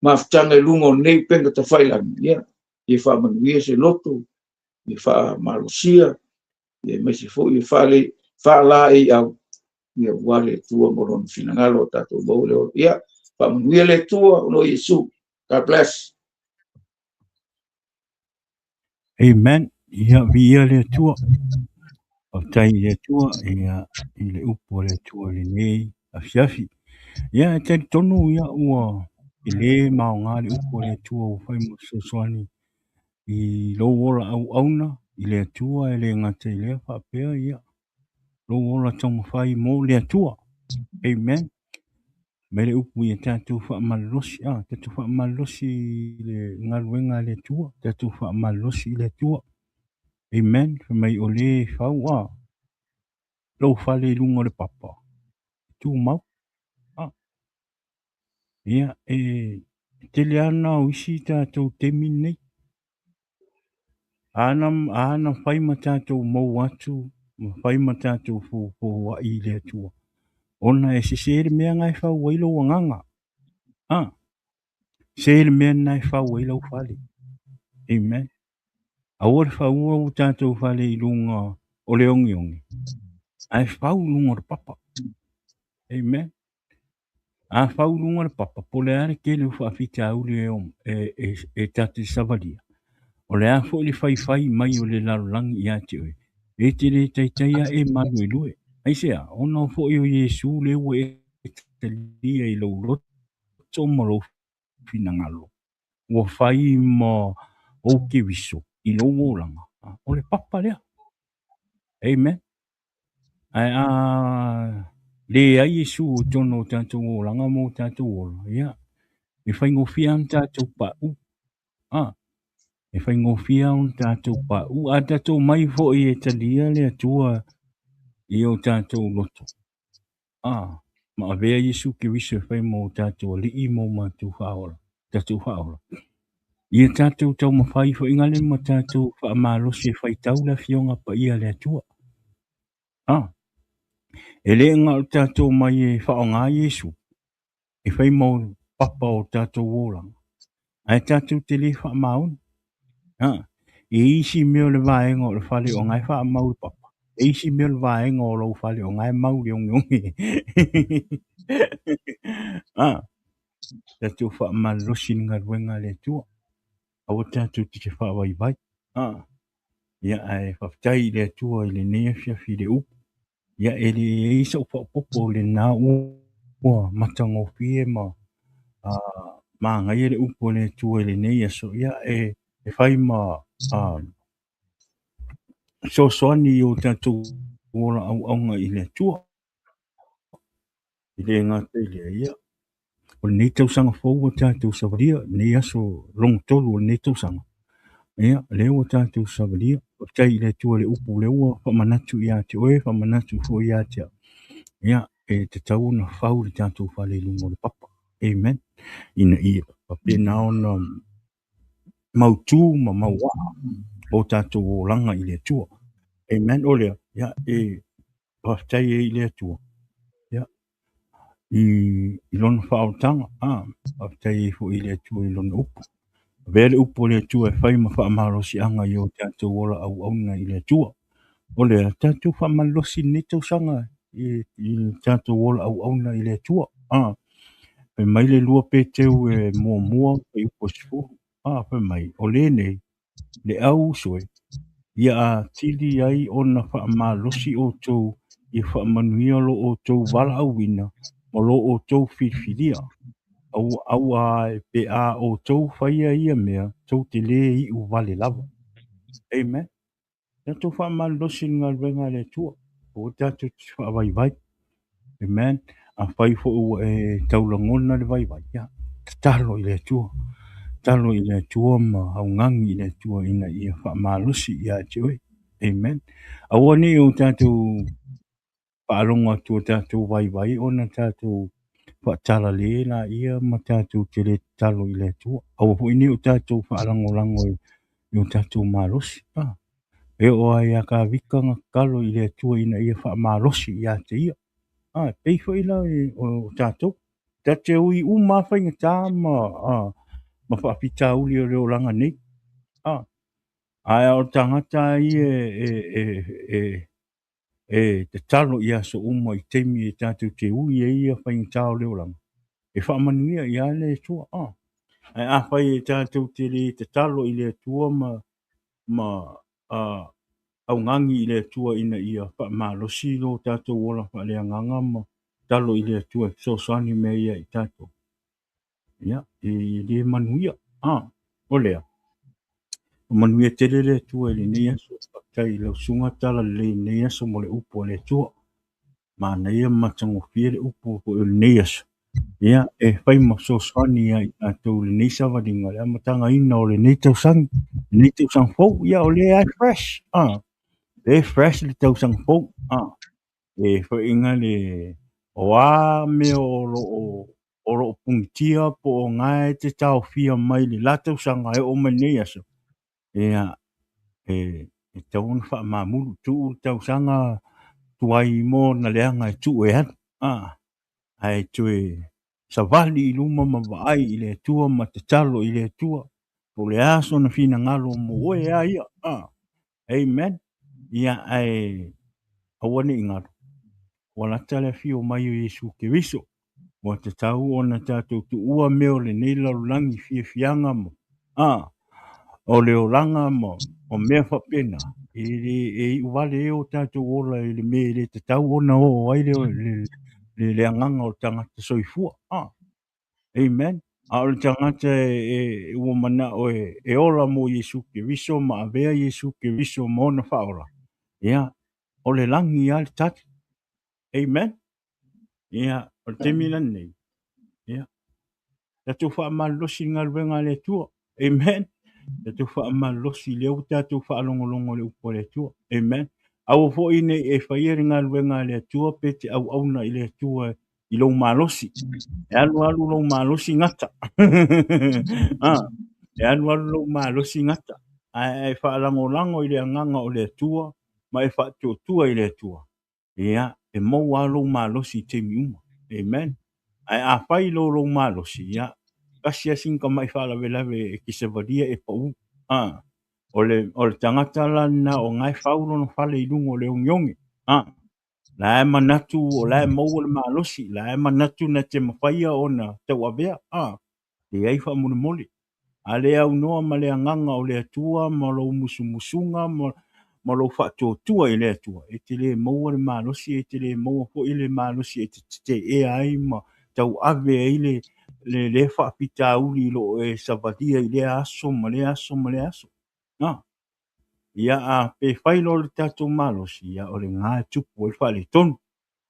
mafutaga i luga o lenei upega tafailagi. Ia, ia faamanuia se loto, ia faamalosia, ia aemaise foi ia faalaeiau, ia aua le Atua ma lona finagalo o tatou maua le ola. Ia, faamanuia le Atua o lo Iesu. God bless. Amen. Ia, viia le Atua. Faafetai i le Atua ia, i le upu a le Atua i lenei afiafi. Ia, e talitonu ia ua tele ma aoga le upu a le Atua ua fai ma fesoasoani i lou ola auauna i le Atua e le gata i lea faapea ia lou ola taumafai mo le Atua. Amen. Mai le upu ia tatou faamalolosi, a, tatou faamalolosi i le galuega a le Atua, tatou faamalolosi i le Atua. Amen. Fai mai o le fau, a, lou fale i luga o le papa, e tumau. A, ia, e tele ana o isi tatou taimi nei. A na fai ma tatou mou atu, ma fai ma tatou fofoai i le Atua, ona e sese le mea na e fau ai lou agaga. A, se le mea na e fau ai lau fale. Amen. Aua le faua ua tatou fale i luga o le ogeoge, ae fau i luga o le papa. Amen. A fau i luga o le papa, po o le a le tele o faafitauli e ta te savalia, o le a foi le faifai mai o le lalolagi ia te oe, e te le taitai lava e maluelue. Aisea? Ona foi o Iesu lea ua e talia i lou loto ma lou finagalo, ua fai ma ou Keriso i lou olaga, o le papa lea. Amen. Ae a leai Iesu i totonu o tatou olaga ma o tatou ola, ia, e faigofie lava ona tatou paʻu. A, e faigofie lava ona tatou paʻu. A tatou omai foi e talia le Atua i o tatou loto, a, ma avea Iesu Keriso e fai ma o tatou Alii ma o matou Faaola, tatou Faaola. Ia tatou taumafai foi gale ma tatou faamalosi e faitau le Afioga Paia a le Atua. A, e le na o tatou omai e faaaoga Iesu e fai ma papa o tatou olaga, ae tatou te le faamaoni. A, e i ai isi mea o le vaega o le fale o na e faamau i papa, e i ai isi mea o le vaega o lou fale o na e mau i le ogeoge. A, tatou faamalolosi i le galuega a le Atua, aua tatou te faavaivai. A, ia, ae faafetai i le Atua i lenei afiafi i le upu. Ia, e leai sau faaopoopo o lena ua matagofie ma manaia le upu a le Atua i lenei aso. Ia, e fai ma fesoasoani i o tatou ola auauna i le Atua. E le gata i lea, ia, o lenei tausaga fou ua tatou savalia, lenei aso lona tolu o lenei tausaga, ia, lea ua tatou savalia. Faafetai i le Atua i le upu lea ua faamanatu ia te oe, faamanatu foi ia te au. Ia, e tatau ona fau le tatou fale i luga o le papa. Amen. Ina ia faapena ona mautu ma mauaa o tatou olaga i le Atua. Amen. O lea, ia, e faafetai ai i le Atua, ia, i lona faaolataga. A, faafetai ai foi i le Atua i lona upu. Avea le upu a le Atua e fai ma faamalosiaga i o tatou ola auauna i le Atua. O lea, tatou faamalolosi i lenei tausaga i tatou ola auauna i le Atua. A, fai mai le 2 Peteu e muamua, fuaiupu e 10. A, fai mai, o lenei, le au uso e, ia atili ai ona faamalosi outou ia faamanuia lo outou valaauina ma lo outou filifilia. Auā pe a outou faia ia mea, tou te lē iu vale lava. Amen. Tatou faamalolosi i le galuega a le Atua, aua tatou te faavaivai. Amen. Afai foi ua e taulagona le vaivai, ia, tatalo i le Atua. Tatalo i le Atua ma augani i le Atua ina ia faamalosi ia te oe. Amen. Aua ne i o tatou faalogo atu o tatou vaivai ona tatou faatalale laia ma tatou te le tatalo i le Atua. Aua foi ne i o tatou faalagolago i o tatou malosi. Ah, e oo lava ia Kavita na tatalo i le Atua ina ia faamalosi ia te ia. Ah, e pei foi la o tatou. Ta te ui uma lava faigata ma faafitauli o le olaga nei. Ah, ae o le tagata ia e tatalo i aso uma i taimi e tatou te ui ai ia faigata o le olaga, e faamanuia ia le Atua. Ah, ae afai e tatou te le tatalo i le Atua ma augani i le Atua ina ia faamalosi lo tatou ola faaleagaga ma tatalo i le Atua e fesoasoani mea ia i tatou, ia, e le manuia. Ah, o lea, o manuia tele le Atua i lenei aso. Faafetai i lau susuga talalelei i lenei aso mo le upu a le Atua. Manaia ma matagofie le upu foi o lenei aso. Ia, e fai ma fesoasoani ia i tatou i lenei savaliga, le amataga-ina o lenei tausaga, lenei tausaga fou. Ia, o lea e fresh. Ah, lea e fresh le tausaga fou. Ah, e faiga le o a mea o lo o punitia po o na e te taofia mai le la tausaga e oo mai lenei aso, ia, e tatau ona faamamulu, tuu le tausaga tuai mo na leaga e tuu e alu. Ah, ae toe savali i luma ma vaai i le Atua ma tatalo i le Atua, po o le a sona finagalo mo oe a ia. Ah, amen. Ia, ae aua ne i galo, ua lata le afio mai o Iesu Keriso. Ua tatau ona tatou tuua mea o lenei lalolagi fiafiaga ma a o le olaga ma o mea faapena, e le e iu vale ai o tatou ola i le mea e le tatau ona oo ai le agaga o le tagata soifua. A Amen. A o le tagata e ua manao e ola mo Iesu Keriso ma avea Iesu Keriso ma ona faaola, ia, o le lagi lava le tali. Amen. Ia, o le taimi lenei, ia, tatou faamalolosi i le galuega a le Atua. Amen. Tatou faamalolosi lea ua tatou faalogologo i le upu a le Atua. Amen. Aua foi ne i e faia le galuega a le Atua pe te auauna i le Atua i lou malosi. E alu alu lou malosi gata. Ah, e alu alu lou malosi gata. Ae e faalagolago i le agaga o le Atua ma e faatuatua i le Atua. Ia, e maua lava lou malosi i taimi uma. Amen. Ae afai lo lou malosi, ia, tasi lava sina tamai faalavelave e te savalia e pau. Ah, o le tagata la lena o na e fau lona fale i luga o le ogeoge. Ah, la e manatu o la e maua le malosi, la e manatu na te mafaia ona tauavea. Ah, leai faamolemole. A le aunoa ma le agaga o le Atua ma lou musumusuga ma lou faatuatua i le Atua, e te le maua le malosi, e te le maua foi le malosi e te teteea ai ma tauave ai le lea faafitauli i loo e savalia i lea aso ma lea aso ma lea aso. Ah. Ia, a pe fai loa le tatou malosi, ia, o lena e tupu ai le faaletonu.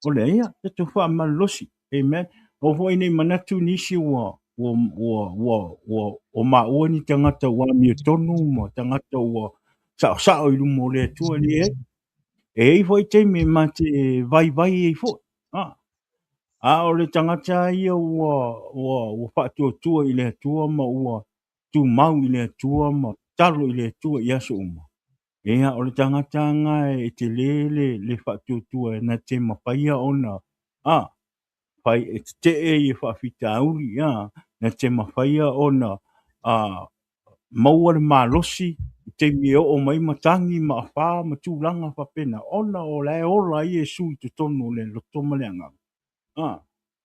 O lea, ia, tatou faamalolosi. Amen. O foi nei manatu nisi ua o maua ni tagata ua amiotonu ma tagata ua saosao i luma o le Atua, leai. E i ai foi taimi e ma te vaivai ai foi. Ah. A o le tagata ia ua faatuatua i le Atua ma ua tumau i le Atua ma talo i le Atua i aso uma. Ia, o le tagata lena e tele le faatuatua na te mafaia ona a fai e tetee ia faafitauli, ia, na te mafaia ona a maua le malosi i taimi e oo mai matagi ma afa ma tulaga faapena, ona o la e ola ai Iesu i totonu o le loto ma le agaga. Ah,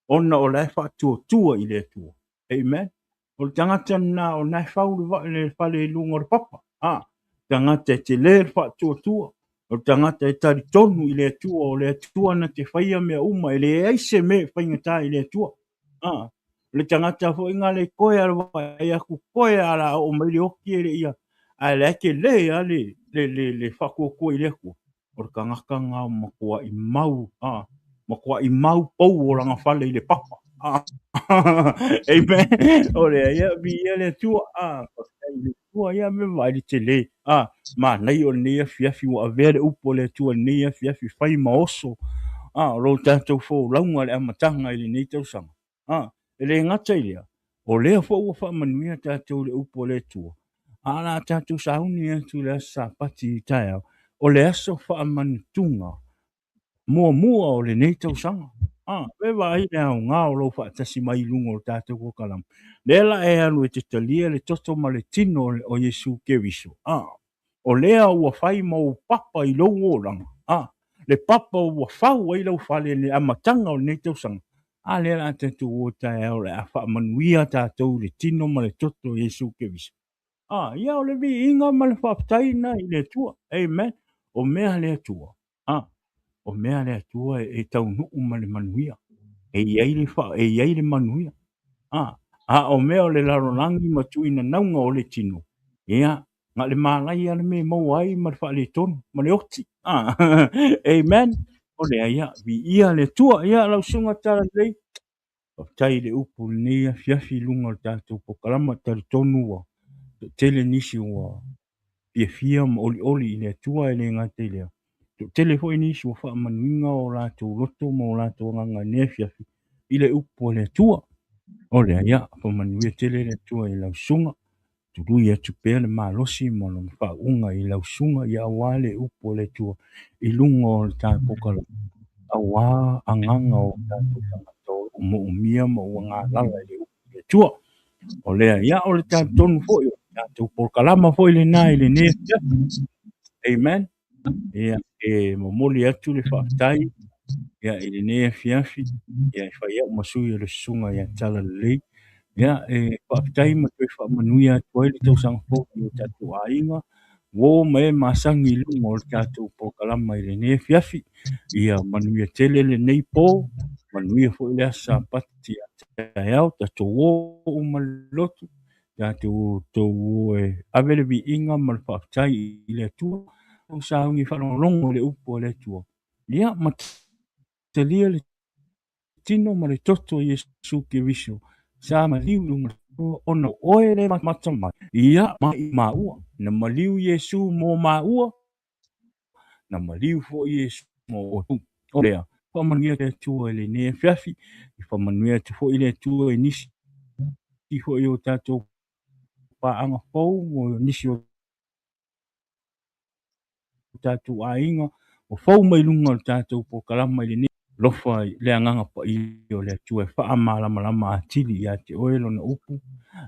ona o la e faatuatua i le Atua. Amen. O le tagata lena o na e fau le fale i luga o le papa. Ah, tagata e tele le faatuatua. O le tagata e talitonu i le Atua, o le Atua na te faia mea uma, e leai se mea e faigata i le Atua. Ah, o le tagata foi nga le koe a le vaai atu koe a la oo mai le oki e le ia, ae la e tele a le faatuatua i le Atua. O le tagata na matuai mau, ah, matuai mau pou o lana fale i le papa. Ah. Amen. O lea, ia, viia le Atua. Ah, faafetai i le Atua, ia, me vaai le tele. Ah, manaia o lenei afiafi ua avea le upu o le Atua i lenei afiafi fai ma oso. Ah, o lo tatou folauga le amataga i lenei tausaga. Ah, e le gata i lea, o lea foi ua faamanuia tatou i le upu o le Atua. A la tatou sauni atu i le aso Sapati i taeao, o le aso faamanutuga muamua o lenei tausaga. Ah, e vaai le aoga o lou faatasi mai i luga o le tatou kokalama. Lea la e alu e te talia le toto ma le tino o Iesu Keriso. Ah, o lea ua fai ma ou papa i lou olaga. Ah, le papa ua fau ai lau fale i le amataga o lenei tausaga. A lea la tatou o taeao le a faamanuia tatou i le tino ma le toto o Iesu Keriso. Ah, ia o le viiga ma le faafetai na i le Atua. Amen. O mea le Atua. Ah, o mea le Atua e taunuu ma le manuia. E i ai le fa, e i ai le manuia. Ah, a o mea o le lalolagi ma tuuina nauga o le tino. Ia, na le malaia le mea e maua ai ma le faaletonu ma le oti. Ah, amen. O lea, ia, viia le Atua. Ia, lau susuga Talalelei. Faafetai i le upu i lenei afiafi i luga o le tatou polokalama. Talitonu ua toatele nisi ua fiafia ma olioli i le Atua, e le gata i lea, toatele foi nisi ua faamanuiga o latou loto ma o latou agaga i lenei afiafi i le upu a le Atua. O lea, ia, faamanuia tele le Atua i lau susuga. Tului atu pea le malosi ma lona faauuga i lau susuga, ia aua le upu a le Atua i luga o le tatou polokalama, aua agaga o tatou tagata o lo o moomia ma ua galala i le upu a le Atua. O lea, ia, o le talitonu foi o le tatou polokalama foi lena i lenei afiafi. Amen. Ia, e momoli atu le faafetai Ia i lenei afiafi, ia e fai au ma sui o le susuga ia Talalelei. Ia e faafetai ma toe faamanuia atu ai le tausaga fou i o tatou aiga, uo ma e masani i luga o le tatou polokalama i lenei afiafi. Ia manuia tele lenei po, manuia foi le aso Sapati ia taeao, tatou o uma i le lotu, tatou tou o e ave le viiga ma le faafetai i le Atua, o sauni faalogologo i le upu a le Atua. Ia ma talia le tino ma le toto o Iesu Keriso, sa maliu i luga ona oe le mata mai. Ia mai maua, na maliu Iesu mo maua, na maliu foi Iesu mo oe. O lea, faamanuia le Atua i lenei afiafi, faamanuia atu foi le Atua i nisi foi o tatou paaga fou, o nisi o tatou aiga, o fou mai luga o le tatou polokalama i lenei lofa i le agaga paia o le Atua e faamalamalama atili ia te oe lona upu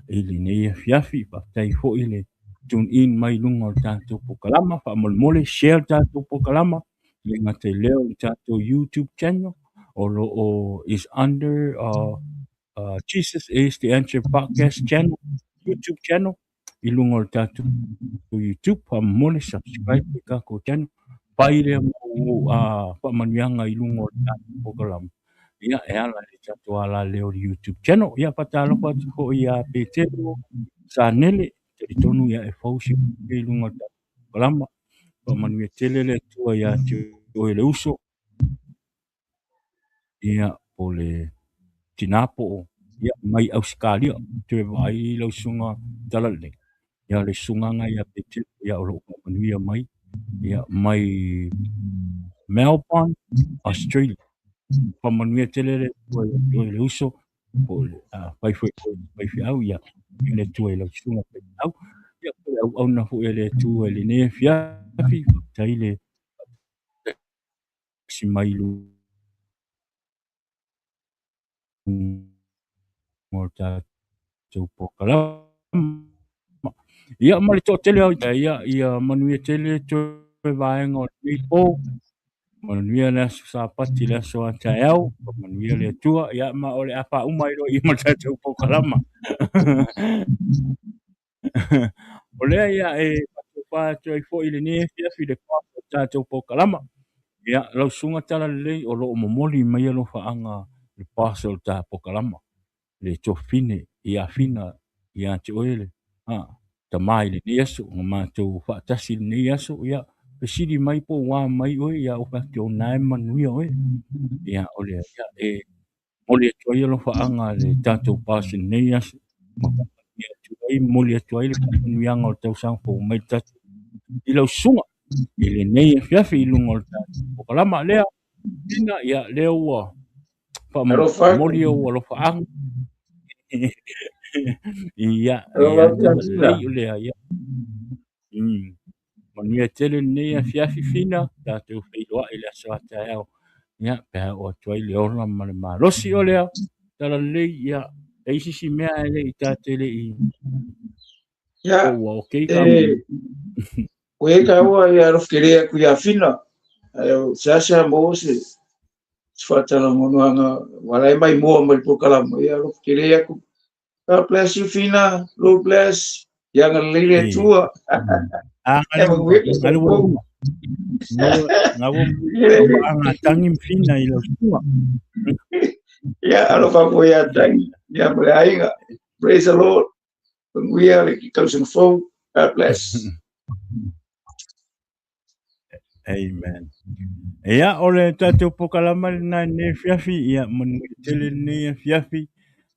i lenei afiafi. Faafetai foi le tune in mai luga o le tatou polokalama, faamolemole share le tatou polokalama, le gata i lea o le tatou YouTube channel o lo o is under Jesus is the Answer Podcast channel, YouTube channel, i luga o le tatou YouTube, faamolemole subscribe le tatou channel, fai lea mau faamanuiaga i luga o le tatou polokalama. Ia, e ala i le tatou alaleo o le YouTube channel. Ia, faatalofa atu foi ia Petero Sanele, talitonu ia e fou si i luga o le tatou polokalama. Faamanuia tele le Atua ia te oe le uso. Ia, po le tina po o ia, mai Ausetalia, toe vaai lau susuga Talalelei. Ia, le susuga na ia Petero, ia, o lo o faamanuia mai, ia, mai Melbourne, Australia. Faamanuia tele le Atua ia te oe le uso, po o le fai foi fai feau, ia, le Atua i lau susuga faifeau. Ia, po o le auauna foi a le Atua i lenei afiafi, faafetai le si mai luga o le tatou polokalama. Ia, ma le toatele o ia, ia manuia tele toe vaega o lenei po, manuia le aso Sapati, le aso a taeao, manuia le Atua, ia, ma o le a faauma ai loa ia ma le tatou polokalama. O lea ia e faatofa atu ai foi i lenei afiafi le pa o le tatou polokalama. Ia, lau susuga Talalelei o lo o momoli mai alofaaga le pa o le tatou polokalama, le tofine ia Fina ia te oe le tama i lenei aso, na matou faatasi i lenei aso, ia fesili mai po ua mai oe, ia o fai atu o na e manuia oe. Ia, o lea ia e momoli atu ai alofaaga le tatou pa i lenei aso, ma faamanuia atu ai, momoli atu ai le faamanuiaga o le tausaga fou mai le tatou i lau susuga i lenei afiafi i luga o le tatou polokalama lea. Fina, ia, lea ua faamomoli ou alofaaga. Ia, ia, lelei o lea, ia. Manuia tele lenei afiafi Fina, tatou feiloai le aso a taeao. Ia, pe a oo atu ai le ola ma le malosi o lea. Talalelei, ia, e isi si mea e le i tate le i Ia, ua okay ka. E o e ka ua ia alofa aku ia Fina. Ai o se asa mo se se faatalagonoaga wala e mai mua mai polokalama ia alofa tele aku. God bless you, Fina. Lord bless. Ia agalelei le Atua. Ah, E manuia le ngalu fou. ngalu anga tangi Fina i lau susuga. Ia alofa mo ia tangi. Ia ma le aiga. Praise the Lord. Manuia le tausaga fou. God bless. Amen. Ia, o le tatou polokalama lena i lenei afiafi, ia, manuia tele lenei afiafi,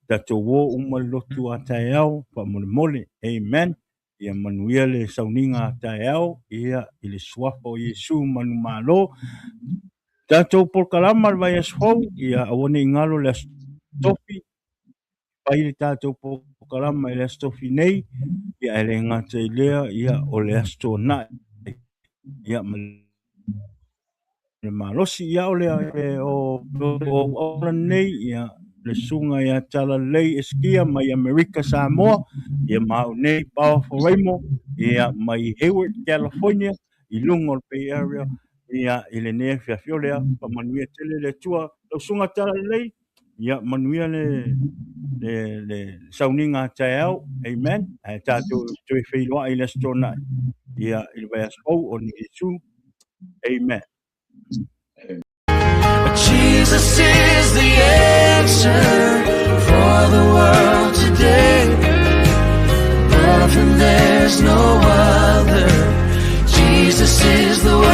tatou o uma le lotu a taeao, faamolemole. Amen. Ia manuia le sauniga a taeao, ia, i le suafa o Iesu manumalo. Tatou polokalama le vaiaso fou, ia, aua ne i galo le aso Tofi, fai le tatou polokalama i le aso Tofi nei, ia, e le gata i lea, ia, o le aso Toonai, ia, ma le malosi, ia, o le o o nei, ia, le susuga ia Talalelei Eskia mai Amerika Samoa, ia ma au nei Powerful Raymond, ia, mai Hayward, California, i luga o le Bay Area. Ia, i lenei afiafi o lea, faamanuia tele le Atua. Lau susuga Talalelei, ia manuia le, le, le sauniga a taeao. Amen. Ae tatou toe feiloai i le Aso Toonai. Ia, i le vaiaso fou ona o Iesu. Amen. Jesus is the answer for the world today. Above him there's no other. Jesus is the way.